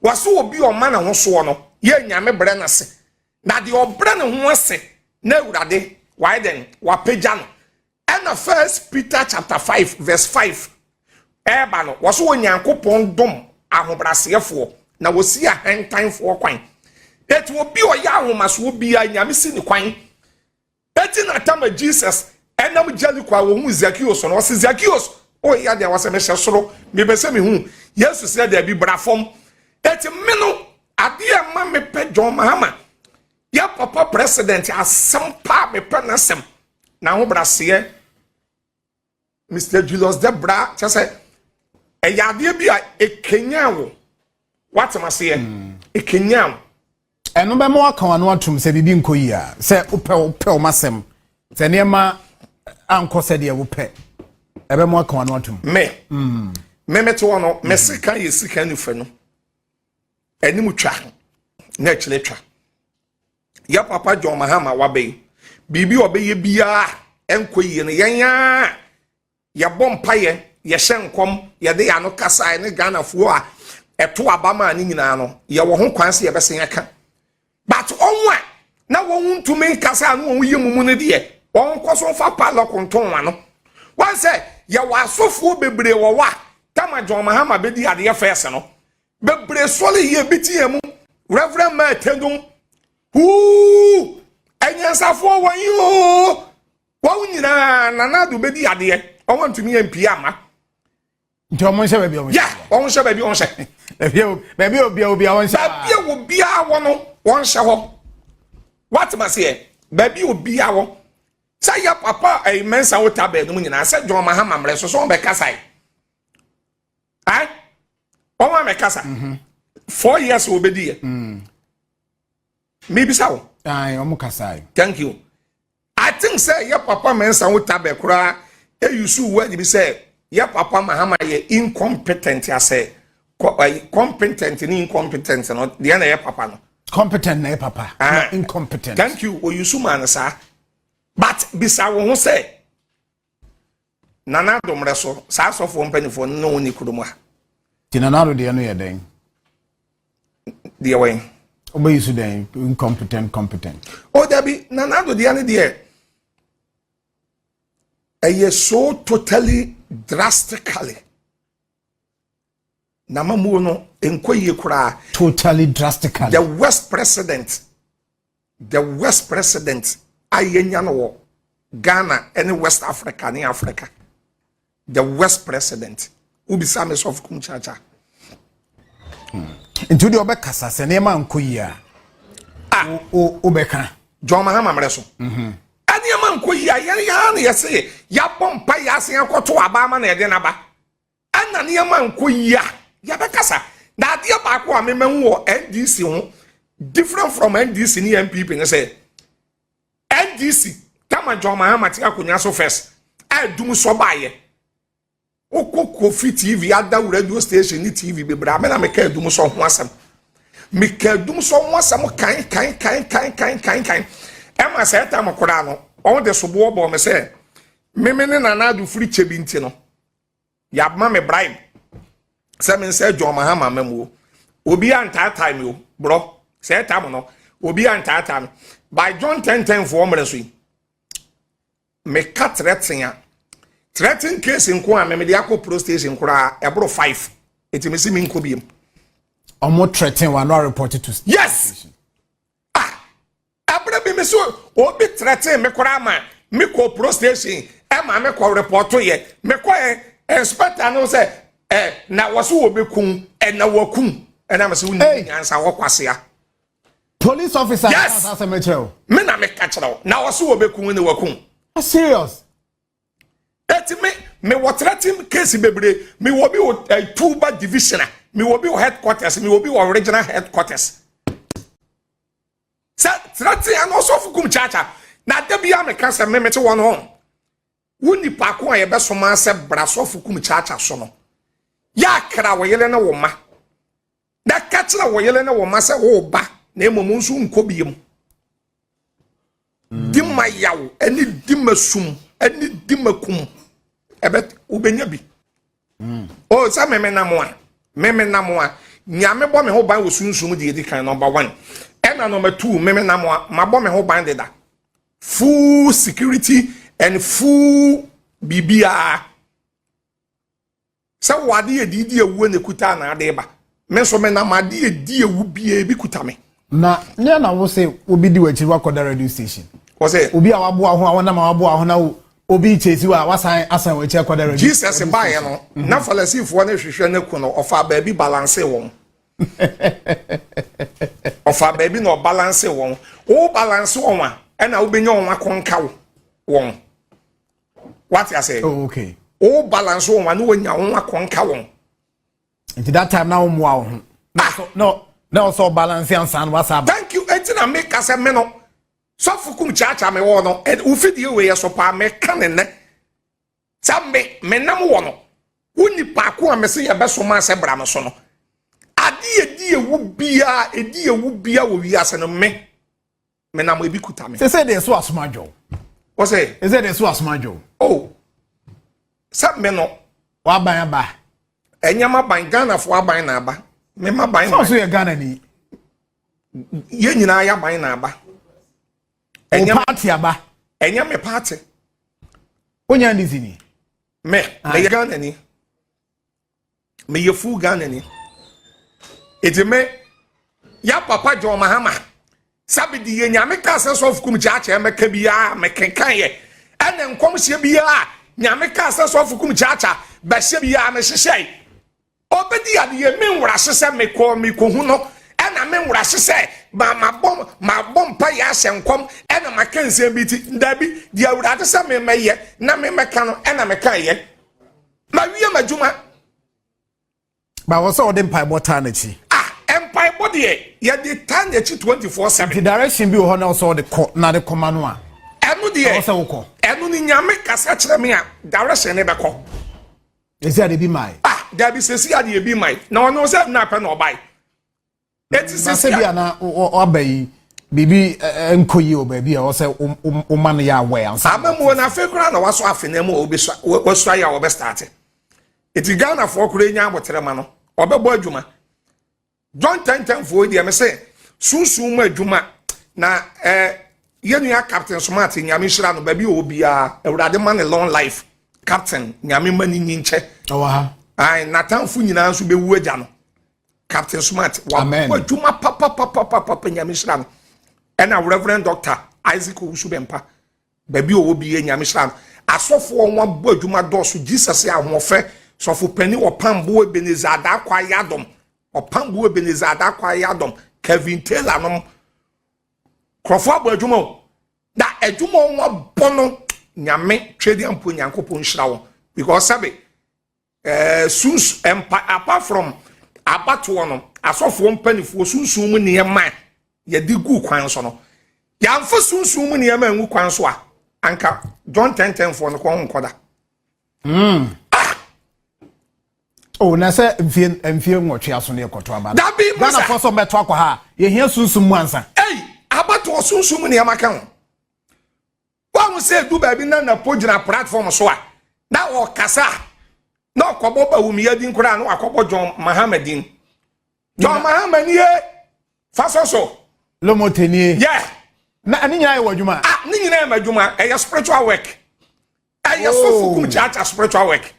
wɔso obi a ɔma ne ho soɔ no yɛ Nyame brɛ n'ase, na deɛ ɔbrɛ ne ho ase na Awurade wayɛ den wapagya no. Ɛna First Peter chapter 5 verse 5 ɛɛba no, wɔso Onyankopɔn dom ahobrɛaseɛfoɔ na wɔsi ahantanfoɔ kwan. Eti obi a ɔyɛ ahomasoɔ biara, Nyame si ne kwan. Eti na tama Jesus ɛnam Jericho a wɔhu Zacchaeus no, ɔsi, "Zacchaeus, ɔyɛ adeɛ wɔsɛ mehyɛ soro mebɛ sɛ mehu Yesu." Sɛ daabi, bra fam. Eti me no, adeɛ ma mepɛ John Mahama, yɛ papa president, asɛm paa mepɛ n'asɛm na ahobrɛaseɛ. Mr Julius Debra kyɛ sɛ ɛyɛ adeɛ bi a ɛkenya wo, watem aseɛ, ɛkenya wo. Ɛno bɛma waka w'ano atom sɛ biribi nkɔ yie a, sɛ wopɛ wo masɛm sɛ nneɛma ankɔ sɛdeɛ wopɛ, ɛbɛma waka w'ano atom. Me mete hɔ no, me sika yɛ sika nifa no anim twa na akyerɛ twa. Yɛ papa John Mahama waba yi, biribi a ɔbɛyɛ biara ɛnkɔ yie no, yɛn a yɛbɔ mpayɛ, yɛhyɛ nkɔm, yɛde yɛn ano kasa ne Ghanafoɔ a ɛto aba maa ne nyinaa no, yɛwɔ ho kwan sɛ yɛbɛsen aka. But ɔmo a Na wɔn ntumi nkasa a na wɔn yɛ mumu no deɛ, wɔn nkɔ so mfa padlock nto wɔn ano. Wɔn sɛ yɛwɔ asɔfoɔ bebree wɔ hɔ a tama John Mahama bɛdi adeɛ fɛs no, bebree sɔre yie bi ti yɛn mu. Reverend Maa Tendum huu anyansafoɔ wɔn yi oo, wɔn nyinaa Nana Addo bɛdi adeɛ, wɔn ntumi yɛ mpie ama. Nti ɔmo nhyɛ baabi a ɔmo hyɛ. Wɔn nhyɛ baabi a wɔn hyɛ. Baabi a obi a wɔn hyɛ. Baabi a obiara wɔ no, wɔn hyɛ hɔ. Watema seɛ, baabi a obiara wɔ sɛ yɛ papa ɛyi Mɛnsa wo ta bɛn no mu nyinaa sɛ John Mahama mmerɛ so so wɔn bɛ kasa yi ayi wɔn a bɛ kasa 4 years wɔ bɛ di yɛ mibisa wo. Ayi, ɔmo kasa yi. Thank you. I think sɛ yɛ papa Mɛnsa wo ta bɛ koraa eyi so word bi sɛ yɛ papa Mahama yɛ incompetent asɛ kɔ competent ne incompetent no deɛ na yɛ papa no. Competent na yɛ papa. Ah, incompetent. Thank you. Oyi so maa no saa, but bisa wo ho sɛ Nana Addo mmerɛ so saa asɔfoɔ mpanimfoɔ no na wɔn ni kurom ha. Ti Nana Addo deɛ no yɛ dɛn? Deɛ wɔn. Ɔbɛyi so dɛn, incompetent, competent? O dabi, Nana Addo deɛ no deɛ ɛyɛ so totally drastically na mamuo no nkɔ yie koraa. Totally drastically. The worst president, the worst president a yɛnya no wɔ Ghana ne West Africa ne Africa, the worst president, wobisa me, Sɔfo Kum Kyakya. Nti wode ɔbɛkasa sɛ nneɛma nkɔ yie a, ah, wobɛka. John Mahama mmerɛ so nneɛma nkɔ yie a, yɛn yɛn na yɛsɛ yɛabɔ mpa yɛ ase akɔto aba ama na yɛde n'aba, ɛna nneɛma nkɔ yie a, yɛbɛkasa. Na adeɛ baako a memahu wɔ NDC ho different from NDC ne NPP ne sɛ NDC tama John Mahama te akonnwa so first a dum sɔ baayɛ, wokɔ Kofi TV, ada radio station ne TV bebree, amena meka adum sɔ ho asɛm, meka adum sɔ ho asɛm kan kan kan kan kan kan kan, ɛma sɛ ɛtam koraa no wɔn de soboɔ bɔ me sɛ meme ne Nana Addo firi kyɛ bi nti no yabma me bribe sɛ me nsa John Mahama mamuo. Obi a ntaataa mi o borɔ sɛ ɛtam no, obi a ntaataa mi by John 10 10 foɔ mmerɛ so yi, meka threaten a threaten case nko a mɛmɛ de akɔ police station koraa ɛboro five, eti mi si mi nkɔ biem. Ɔmo threaten wa no report to. Yes, ah, abere bi mi so obi threaten mi koraa ma mi kɔ police station, ɛma mi kɔ report yɛ, mi kɔ yɛ inspector no sɛ ɛ na wɔso wɔ bɛ kun, ɛna wɔ kun, ɛna mi sɛ wɔn nyansa wɔ kwasea. Police officer. Yes. Asɛm kyerɛ o. Mi na mi ka kyerɛ o na wɔso wɔ bɛ kun ne wɔ kun. Serious. Eti me wɔ threatening case bebree. Me wɔ bi wɔ Tuba division a, me wɔ bi wɔ headquarters, me wɔ bi wɔ regional headquarters sɛ threatening ano. Ɔsɔfo Kum Kyakya na ada bi a meka sɛ me mete wɔn ho wo nipa ko a yɛbɛsoma sɛ bra Sɔfo Kum Kyakya so no, yɛ akra wɔ yere ne wo ma na ka kyerɛ wɔ yere ne wo ma sɛ wo ba na mmom nso nkɔ biem. Di ma yaw ɛne di ma sum ɛne di ma kum ɛbɛ wobɛnya bi o sɛ meme nam a, meme nam a, Nyame bɔ me ho ban wɔ sunsum deɛ edi kan number one, ɛna number two, meme nam a mabɔ me ho ban deda, full security and full biribiara sɛ wɔ ade yɛ didi ewuo na ekuta na ade ba me nso me nam ade yɛ di ewu bie bi kuta me. Na ne na wo sɛ obi di w'akyiri wakɔda radio station. Wɔ sɛ. Obi a waboa ho a wɔnam a waboa ho na obi kyesi wa wasan asan w'akyi akɔda radio. Jesus baayɛ no na Farisifoɔ no hwehwɛ ne ko no, ɔfa baabi balance wɔn, ɔfa baabi na ɔbalance wɔn. Wo balance wɔn a, ɛna wobɛnya wɔn akɔnka wo wɔn, wate ase? Oh, okay. Wo balance wɔn a, na wonya wɔn akɔnka wɔn. Nti that time na wo mmoa wo ho na na ɔsɛ ɔbalance ansa na wasa aba. Thank you. Eti na meka sɛ me no, Sɔfo Kum Kyaakyaa, me wɔ no wofidie wei yɛ so paa, meka ne nnɛ sɛ me menam wɔ no, wo nipa ko a mese yɛbɛsoma sɛ bra me so no, ade edi ewu biara, edi ewu biara wɔ wiase no, me menam ebi kuta me. Sɛ deɛ so asoma dwo. Wɔsɛ. Sɛ deɛ so asoma dwo. Oh, sɛ me no. Waban aba. Ɛnyɛ ma ban, Ghanafoɔ aban na aba, me ma ban. Sɛ ɔso yɛ Ghana ni. Yɛn nyinaa yɛ aban na aba. O party aba. Ɛnyɛ me party. Wonya NDC ni? Me, meyɛ Ghana ni. Meyɛ full Ghana ni. Eti me, ya papa John Mahama, sabi di yɛ Nyame ka sɛ sɔfo kum kyaakyaa mɛka biara mekenkan yɛ. Ɛna nkɔmhyɛ biara Nyame ka sɛ sɔfo kum kyaakyaa bɛhyɛ biara mehyehyɛ. Ɔbɛdi adeɛ me nwura sɛ mekɔ mekɔhu no, ɛna me nwura sɛ ma mabɔ mabɔ mpa yɛ ahyɛ nkɔm, ɛna maka nsɛm bi ti dabi deɛ Awurade sɛ memɛyɛ na memɛka no, ɛna meka yɛ mawie m'adwuma. Ba wɔ sɛ ɔde mpaebɔ taa n'akyi. Ah, mpaebɔ deɛ yɛde taa n'akyi 24/7. Nti direction bi wɔ hɔ na ɔsɛ ɔde kɔ na de kɔma no a. Ɛno deɛ ɛwɔ sɛ wokɔ. Ɛno ni Nyame kasa kyerɛ me a, direction ne bɛkɔ. Esi ade bi mae. Ah, dabi, sesi adeɛ bi mae na ɔno sɛ na apɛ na ɔbae eti sesi bi ana ɔba yi biribi nkɔ yie wɔ baabi a ɔsɛ ɔma no yɛ awɛ ansa. Amamuo na afei koraa na wasɔ afe na mu a obesua wasua yɛ a wɔbɛ start. Eti Ghanafoɔ koraa nya abotire ma no, ɔbɛbɔ adwuma. John 10:10 foɔ yi deɛ, me sɛ sunsun mu adwuma na yɛn nua Captain Smart, Nyame nhyira no, baabi a ɔwɔ biara, Awurade ma ne long life. Captain, Nyame ma ne nyi nkyɛ. Ɔwɔ ha. Ayi, n'atamfo nyinaa nso bɛwu agya no. Captain Smart Amen. wabɔ adwuma papapapapapa, Nyame nhyira no. Ɛna Reverend Doctor Isaac Owusu Bɛmpa, baabi a ɔwɔ bi yɛ, Nyame nhyira no. Asɔfoɔ wɔn abɔ adwuma dɔɔso. Jesus ahoɔfɛ sɔfo panyin Ɔpambo Ebenezer Adakɔ Ayadɔm, Ɔpambo Ebenezer Adakɔ Ayadɔm, Kevin Taylor nom, nkurɔfoɔ abɔ adwuma o, na adwuma a wɔn abɔ no, Nyame twɛdeɛ mpo, Nyankopɔn nhyira wɔn, because sɛbe sunsun mpa, apart from abatoɔ no, asɔfoɔ mpanimfoɔ sunsun mu nneɛma a yɛde gu kwan so no, yɛamfa sunsun mu nneɛma ngu kwan so a, anka John 10:10 foɔ no kɔn ho nkɔda. O na sɛ mfie 8 aso ne yɛkɔto aba no. Dabi, Musa. Ghanafoɔ sɛ ɔmbɛto akɔ ha a, yɛhia sunsum mu ansa. Ɛyi, abatoɔ sunsun mu nneɛma ka ho. Wɔn sɛ edu baabi na Napo gyina platform so a na ɔkasa a, na ɔkɔbɔ Bawumia din koraa na wakɔbɔ John Mahama din. John Mahama nie fa so so. Lomote nie. Yɛ. Na ɛne nyinaa yɛ wɔ adwuma. Ah, ne nyinaa yɛ m'adwuma. Ɛyɛ spiritual work, ɛyɛ Oh. sɔfo kum kyaakya spiritual work.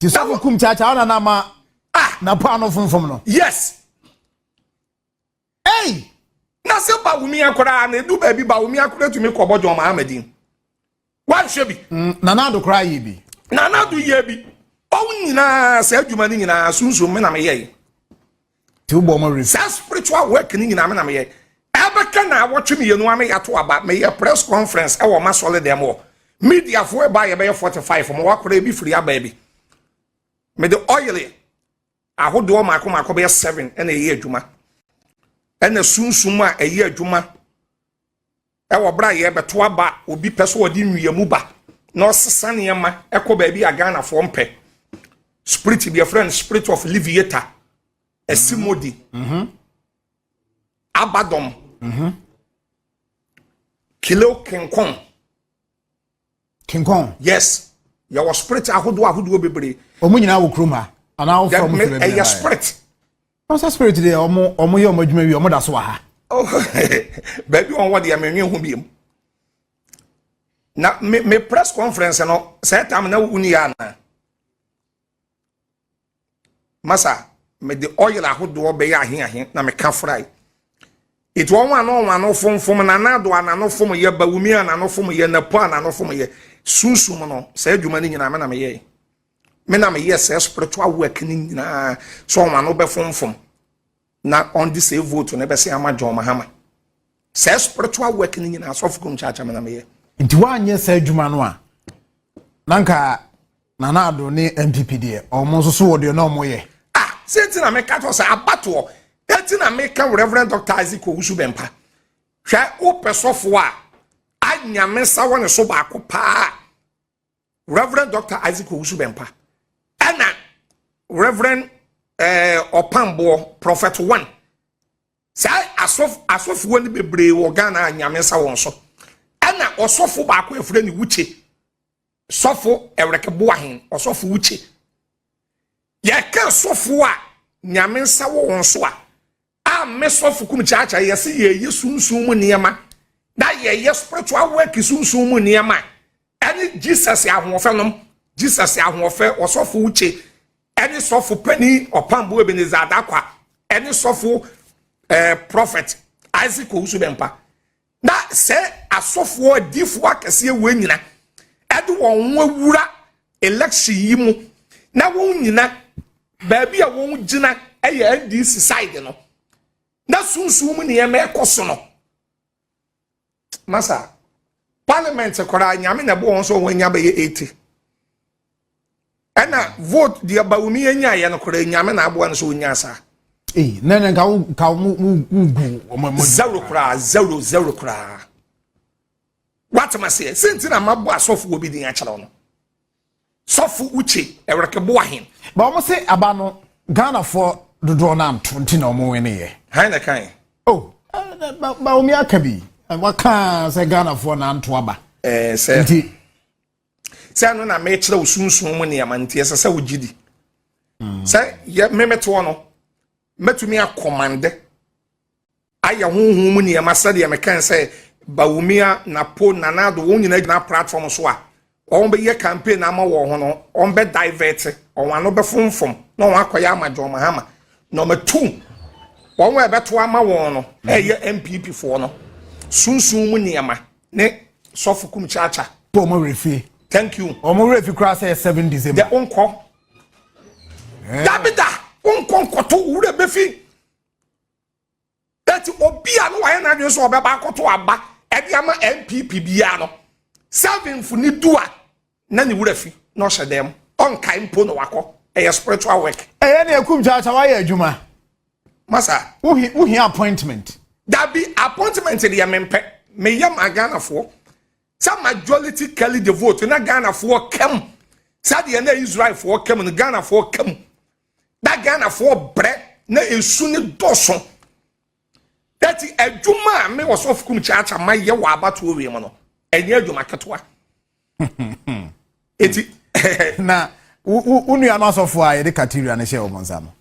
Nti sɔfo kum kyaakyaa ɔna na ma Ah. Napo ano fomfom no. Yes. Ei. Na sɛ Bawumia koraa na edu baabi, Bawumia koraa tumi kɔbɔ John Mahama din, wanhwɛ bi. Nana Ado koraa yɛ bi. Nana Ado yɛ bi. Ɔwo nyinaa, saa adwuma no nyinaa sunsun me na meyɛ yi. Nti wobɔ ɔmo werɛ. Saa spiritual work no nyinaa me na meyɛ. Ɛbɛka na awɔtwe mmienu a meyɛato aba, meyɛ press conference ɛwɔ ma sɔle dɛm wɔ mediafoɔ ɛba, yɛbɛyɛ 45 ma wakora ebi firi aba bi. Mede oil ahodoɔ mako mako bɛyɛ seven ɛna ɛyɛ adwuma, ɛna sunsum a ɛyɛ adwuma ɛwɔ berɛ a yɛbɛto aba, obi pɛ so ɔde nnuamu ba na ɔsesa nneɛma ɛkɔ baabi a Ghanafoɔ mpɛ. Spirit bi yɛfrɛ no spirit of leviator, asimodi, abadɔm, kilo kinkɔn. Kinkɔn. Yes, yɛwɔ spirit ahodoɔ ahodoɔ bebree. Ɔmo nyinaa wɔ kurom ha anaa wofrɛ ɔmo firi baabi? Ɛyɛ spirit. Ɔmo sɛ spirit deɛ, ɔmo yɛ ɔmo adwuma wie, ɔmo da so wɔ ha. Oh, baabi wɔn wɔ deɛ, menwe ho biem. Na me press conference no sɛ tam na wo ni yɛ ana masa, mede oil ahodoɔ bɛyɛ ahe ahe na meka fry ètò wɔn ano wɔn ano fomfom na anado anano fom yɛ, Bawumi anano fom yɛ, Napo anano fom yɛ, sunsum no saa adwuma no nyinaa me na meyɛ. Me na meyɛ sɛ spiritual work no nyinaa so wɔn ano bɛfomfom na ɔnde sɛ vote no bɛsɛ ama John Mahama. Sɛ spiritual work no nyinaa, sɔfo kum kyaakya, me na meyɛ. Nti woanyɛ saa adwuma no a, na nka Nana Ado ne NPP deɛ, ɔmo nso so wɔ deɛ na ɔmo yɛ. Ah, sɛ nti na meka kyerɛ sɛ abatoɔ eti na meka Reverend Dr Isaac Owusu Bɛmpa. Hwɛ, wopɛ sɔfo a anyame nsa wɔ ne so baako paa, Reverend Dr Isaac Owusu Bɛmpa, ɛna Reverend Ɔpamboɔ Prophet One. Saa asɔfoɔ no bebree wɔ Ghana a Nyame nsa wɔn so. Ɛna ɔsɔfo baako efurɛ ne Wukye, sɔfo Ɛwɛrɛkɛboahen, ɔsɔfo Wukye. Yɛka sɔfo a Nyame nsa wɔ wɔn so a me sɔfo kum kyaakyaa, yɛsɛ yɛyɛ sunsun mu nneɛma. Na yɛyɛ spiritual work, sunsun mu nneɛma ɛne Jesus ahoɔfɛ nom, Jesus ahoɔfɛ, ɔsɔfo Uche ɛne sɔfo panyin Ɔpambo Ebenezer Adakwa ɛne sɔfo Prophet Isaac Owusu Bɛmpa. Na sɛ asɔfoɔ adiifoɔ akɛseɛ wɔ nyina ɛde wɔn ho awura election yi mu, na wɔn nyina baabi a wɔn gyina ɛyɛ NDC side no, na sunsun mu nneɛma ɛkɔ so no, masa, parliament koraa, Nyame na ɛbɔ wɔn so, wɔn anya bɛyɛ 80, ɛna vote deɛ Bawumia anya yɛ no koraa, Nyame na aboa no so wɔnya saa. Ee, ne nka wo nka mu mu mu gu ɔmo mo. Zero koraa, zero zero koraa. Watema seɛ sɛnti na mabɔ asɔfo wɔ bi din akyerɛw no, sɔfo Uche Ɛwɛrɛkɛbo ahen. Ba ɔmo se aba no, Ghanafoɔ dodoɔ no anto nti na ɔmo wene yɛ. Han na kan. Oh, ba omi aka bi waka sɛ Ghanafoɔ na anto aba. Sɛ nti sɛ no na mekyerɛ wo sunsun mu nneɛma, nti ɛsɛ sɛ wogye di sɛ yɛ memetoɔ no, mɛtumi akɔmande ayɛ honhom mu nneɛma sɛdeɛ mekan sɛ Bawumia, Napo, Nanado, wɔn nyinaa gyina platform so a wɔn bɛyɛ campaign ama wɔn ho no, wɔn bɛ divert wɔn ano, bɛfomfom na wɔn akɔyɛ ama John Mahama na wɔn atu wɔn a ɛbɛto ama wɔn no, ɛyɛ NPP foɔ no sunsun mu nneɛma ne sɔfo Kum Kyaakya. Po ɔmo werɛ fie. Thank you. Ɔmo werɛ fi koraa sɛ yɛ 7 December. Deɛ wonkɔ dabi da, wonkɔ nkɔto wura bɛfi ɛti obi a no wayɛ n'adwene sɛ ɔbɛba akɔto aba ɛde ama NPP biara no, seventh ni du a, na ne wura fi na ɔhyɛ dɛm, ɔnkae mpo na wakɔ. Ɛyɛ spiritual work. Ɛyɛ ne Ekum Kyaakya wayɛ adwuma. Masa. Wohia appointment. Dabi, appointment deɛ mempɛ. Meyɛ ma Ghanafoɔ sɛ majority carry the vote, na Ghanafoɔ kam sɛdeɛ na Israelfoɔ kam no, Ghanafoɔ kam na Ghanafoɔ brɛ na esu ne dɔso. Ɛti adwuma a me wɔ sɔfo Kum Kyaakya ma yɛ wɔ abatoɔ wie mu no, ɛnyɛ adwuma ketewa eti. Na wo nua no asɔfo a yɛde cathedral no hyɛ wɔn nsa no,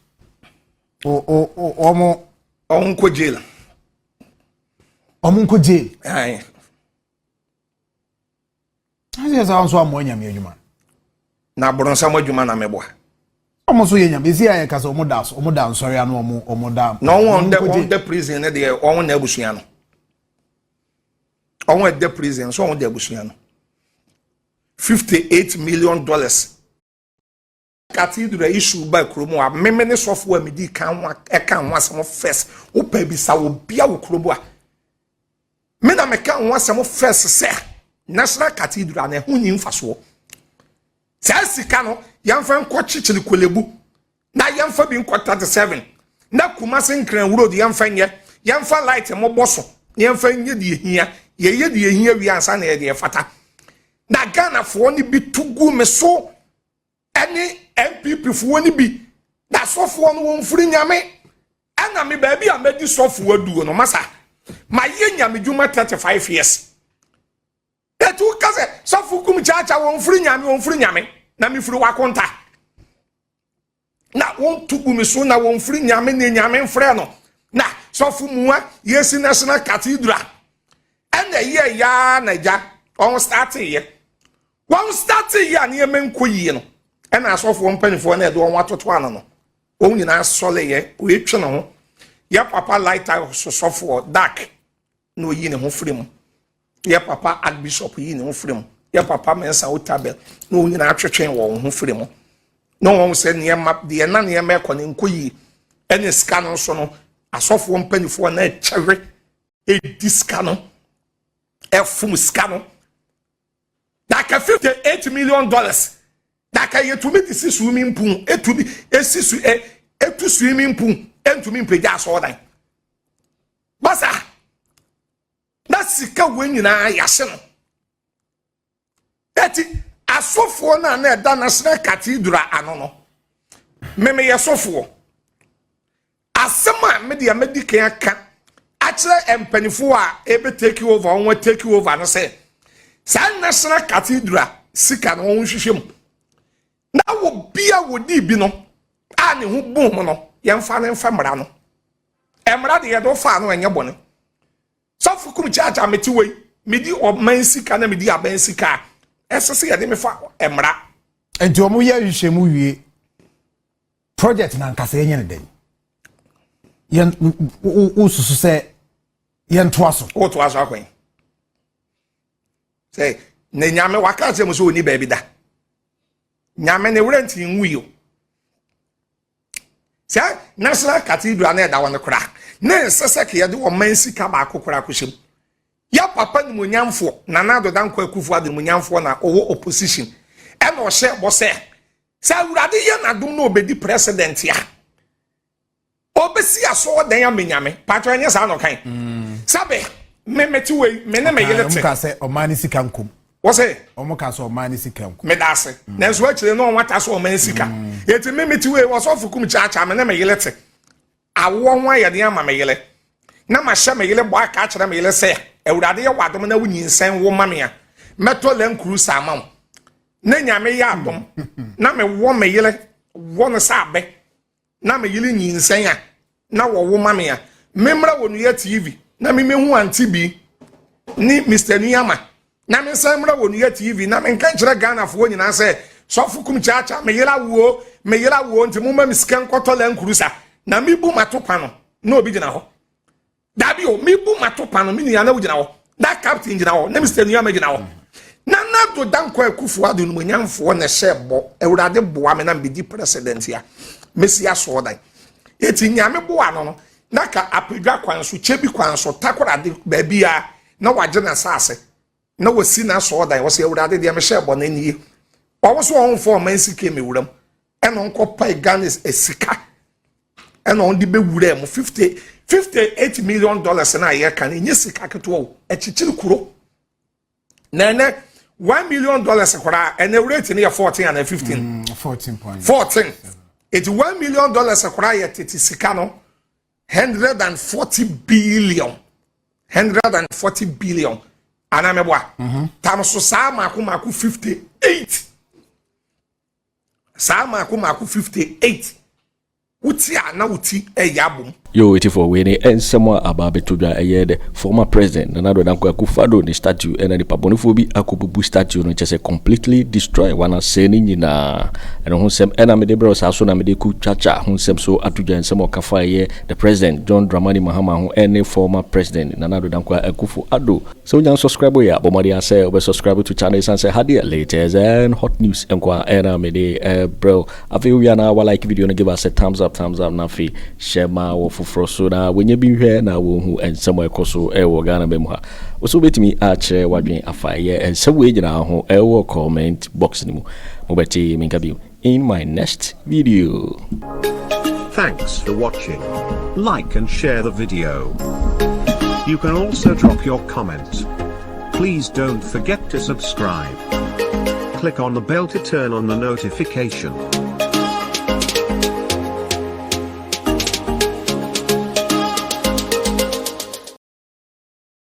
wɔn ɔmo nkɔ jail. Wɔn nkɔ jail. Aye. Ɛsɛ sɛ wɔn nso amoa Nyame adwuma. Na aborɔnsam adwuma na mɛboa? Wɔn nso yɛ Nyame esi a yɛ kasa, wɔn da wɔn da nsɔre ano, wɔn da. Na wɔn dɛ wɔn da prison ne deɛ, wɔn na abusua no, wɔn ɛda prison so, wɔn da abusua no $58 million cathedral issue ba kurom a, meme ne sɔfo a medi kan ho ɛka ho asɛm first. Wopɛ bisa wɔ bia wɔ kurom a, me na meka ho asɛm first sɛ national cathedral na ɛho nyi mfasoɔ. Saa sika no, yɛmfa nkɔ kyekyere Kolebu na yɛmfa bi nkɔ 37 na Kumase Nkran road, yɛmfa nyɛ, yɛmfa light mɔbɔ so na yɛmfa nyɛ deɛ hia. Yɛyɛ deɛ hia wie ansa na yɛde ɛfata. Na Ghanafoɔ no bi to gu me so ɛne NPP foɔ no bi na sɔfoɔ no wɔn firi Nyame. Ɛna me baabi a mɛdi sɔfoɔ aduo no, masa, mayɛ Nyame dwuma 35 years. Etu ka sɛ sɔfo Kum Kyaakya wɔn firi Nyame, wɔn firi Nyame, na mefiri wakonta na wɔn tu gu me so na wɔn firi Nyame ne Nyame mfrɛ no na sɔfo mua yɛsi national cathedral. Ɛna ɛyɛ yaa na gya wɔn start yɛ, wɔn start yɛ a nneɛma nkɔ yie no, ɛna asɔfoɔ mpanimfoɔ na ɛde wɔn atoto ano no, wɔn nyinaa sɔle yɛ wɔatwa ne ho. Yɛ papa Lighthouse sɔfoɔ Dark na oyi ne ho firi mu, yɛ papa Archbishop yi ne ho firi mu, yɛ papa Mensa Otabel na wɔn nyinaa atwetwe wɔn ho firi mu na wɔn sɛ nneɛma deɛ na nneɛma ɛkɔ ne nkɔ yie. Ɛne sika no nso no, asɔfoɔ mpanimfoɔ na ɛkyɛre edi sika no, ɛfum sika no daka $58 million daka. Yɛtumi de si swimming pool, etumi esi su ɛ etu swimming pool, entumi mpagya asɔɔdan basa na sika wo nyinaa yɛahyɛ no. Eti asɔfoɔ no a na ɛda national cathedral ano no, mmemme yɛ sɔfoɔ asɛm a mede a medi kan aka akyerɛ mpanimfoɔ a ebe take over, wɔn take over no, sɛ saa national cathedral sika no, wɔn hwehwɛ mu na wɔ bi a wɔdi bi no a ne ho bom no, yɛmfa ne mfa mmara no. Mmara de yɛde fa no, ɛnyɛ bɔne. Sɔfo kum kyaakyaa mete wei, medi ɔman sika na medi aban sika a, ɛsɛ sɛ yɛde me fa mmara. Nti wɔn yɛ nhwehwɛmu wie project na nkasa yɛnyɛ ne dɛn? Yɛn wosusu sɛ yɛntoa so. Wotoa so akwan sɛ na Nyame waka akyerɛ mu sɛ ɔni baabi da. Nyame ne werɛ nti nwu yi o. Sɛ National Cathedral na ɛda hɔ no koraa na ɛnsɛ sɛ ka yɛde ɔman sika baako koraa kɔhyɛ mu. Yɛ papa nimonyamfoɔ Nana Addo Dankwa Akufo Addo nimonyamfoɔ na ɔwɔ opposition ɛna ɔhyɛ bɔ sɛ sɛ Awurade yɛ n'adom na ɔbɛdi president a, ɔbɛsi asɔɔdan ama Nyame. Patro, ɛnyɛ saa na ɔkan? Sɛbe me mete wei, me ne me yere te. Ɔmo ka sɛ ɔman ne sika nkom. Wɔsɛ Ɔmo ka sɛ ɔman ne sika nkom. Meda ase. Nanso akyire no ɔnwata so ɔman sika. Eti me mete wei, wɔsɔfo kum kyaakyaa, me ne me yere te, awoɔ ho ayɛden ama me yere na mahyɛ me yere bɔ aka akyerɛ me yere sɛ Awurade yɛ w'adom na wonyinsɛn wo ma me a, mɛtɔ Land Cruiser ama wo. Na Nyame yɛ adom na mewɔ me yere wɔ no sɛ abɛ na me yere nyinsɛn a na wɔwo ma me a, memmra wɔ Nua TV na memehu Auntie bi ne Mr Nuama, na mensan mmra wɔ Nua TV na menka nkyerɛ Ghanafoɔ nyinaa sɛ sɔfo kum kyaakyaa, me yere awoɔ, me yere awoɔ, nti momma me sika nkɔtɔ Land Cruiser. Na mebu mato pa no na obi gyina hɔ. Dabi o, mebu mato pa no, me nua, na wogyina hɔ, that captain gyina hɔ na Mr Nuama gyina hɔ. Nana Addo Dankwa Akufo Addo nomonyamfoɔ na ɛhyɛ bɔ, Awurade boa me na mbɛdi president a, mɛsi asɔɔdan. Eti Nyame boa no no na ka Apadwa kwan so, Kyɛbi kwan so, Takoradi baabi a na wagye n'asase na wasi n'asɔɔdan. Wɔsɛ Awurade deɛ mehyɛ bɔ no nie. Ɔwɔ so ɔmfa ɔman sika mewuram ɛna ɔnkɔ pae Ghana sika ɛna ɔde bɛwura mu $58 million na yɛka no, ɛnyɛ sika ketewa o, ɛkyekyere kuro. Na ɛnɛ $1 million koraa, ɛnɛ rate no yɛ 14 ana 15? 14 point. 14. Eti $1 million koraa yɛ tete sika no 140 billion, 140 billion anamɛboa tam so saa mako mako 58, saa mako mako 58 wuti a na wuti ɛyɛ abom. Yo, etifoɔ, wei ne nsɛm a aba abɛto dwa. Ɛyɛ the former president Nana Addo Dankwa Akufo-Addo ne statue ɛna nipa bɔnefoɔ bi akɔbubu statue no, kyɛ sɛ completely destroy wana sɛe ne nyinaa. Ɛno ho nsɛm ɛna mede brɛ saa so na mede ku twakya ho nsɛm so ato dwa. Nsɛm a ɔka fa ɛyɛ the President John Dramani Mahama ho ɛne former President Nana Addo Dankwa Akufo-Addo. Sɛ wonya subscribe yɛ a, bɔ mmɔden sɛ wobɛ subscribe to channel, ɛsiane sɛ ha deɛ latest and hot news nko a ɛna mede ɛbrɛ. Afei wowia na wa like video no, give us a thumbs up, thumbs up, na afei hyɛ ma wɔ foforɔ so na wɔnya bi nhwɛ na wɔhu nsɛm a ɛkɔ so ɛwɔ Ghana ma mu ha. Wo so wobɛtumi akyerɛ w'adwene afa ɛyɛ nsɛm wei nyinaa ho ɛwɔ comment box no mu. Mobɛte menka bio in my next video. Thanks for watching. Like and share the video. You can also drop your comment. Please don't forget to subscribe. Click on the bell to turn on the notification.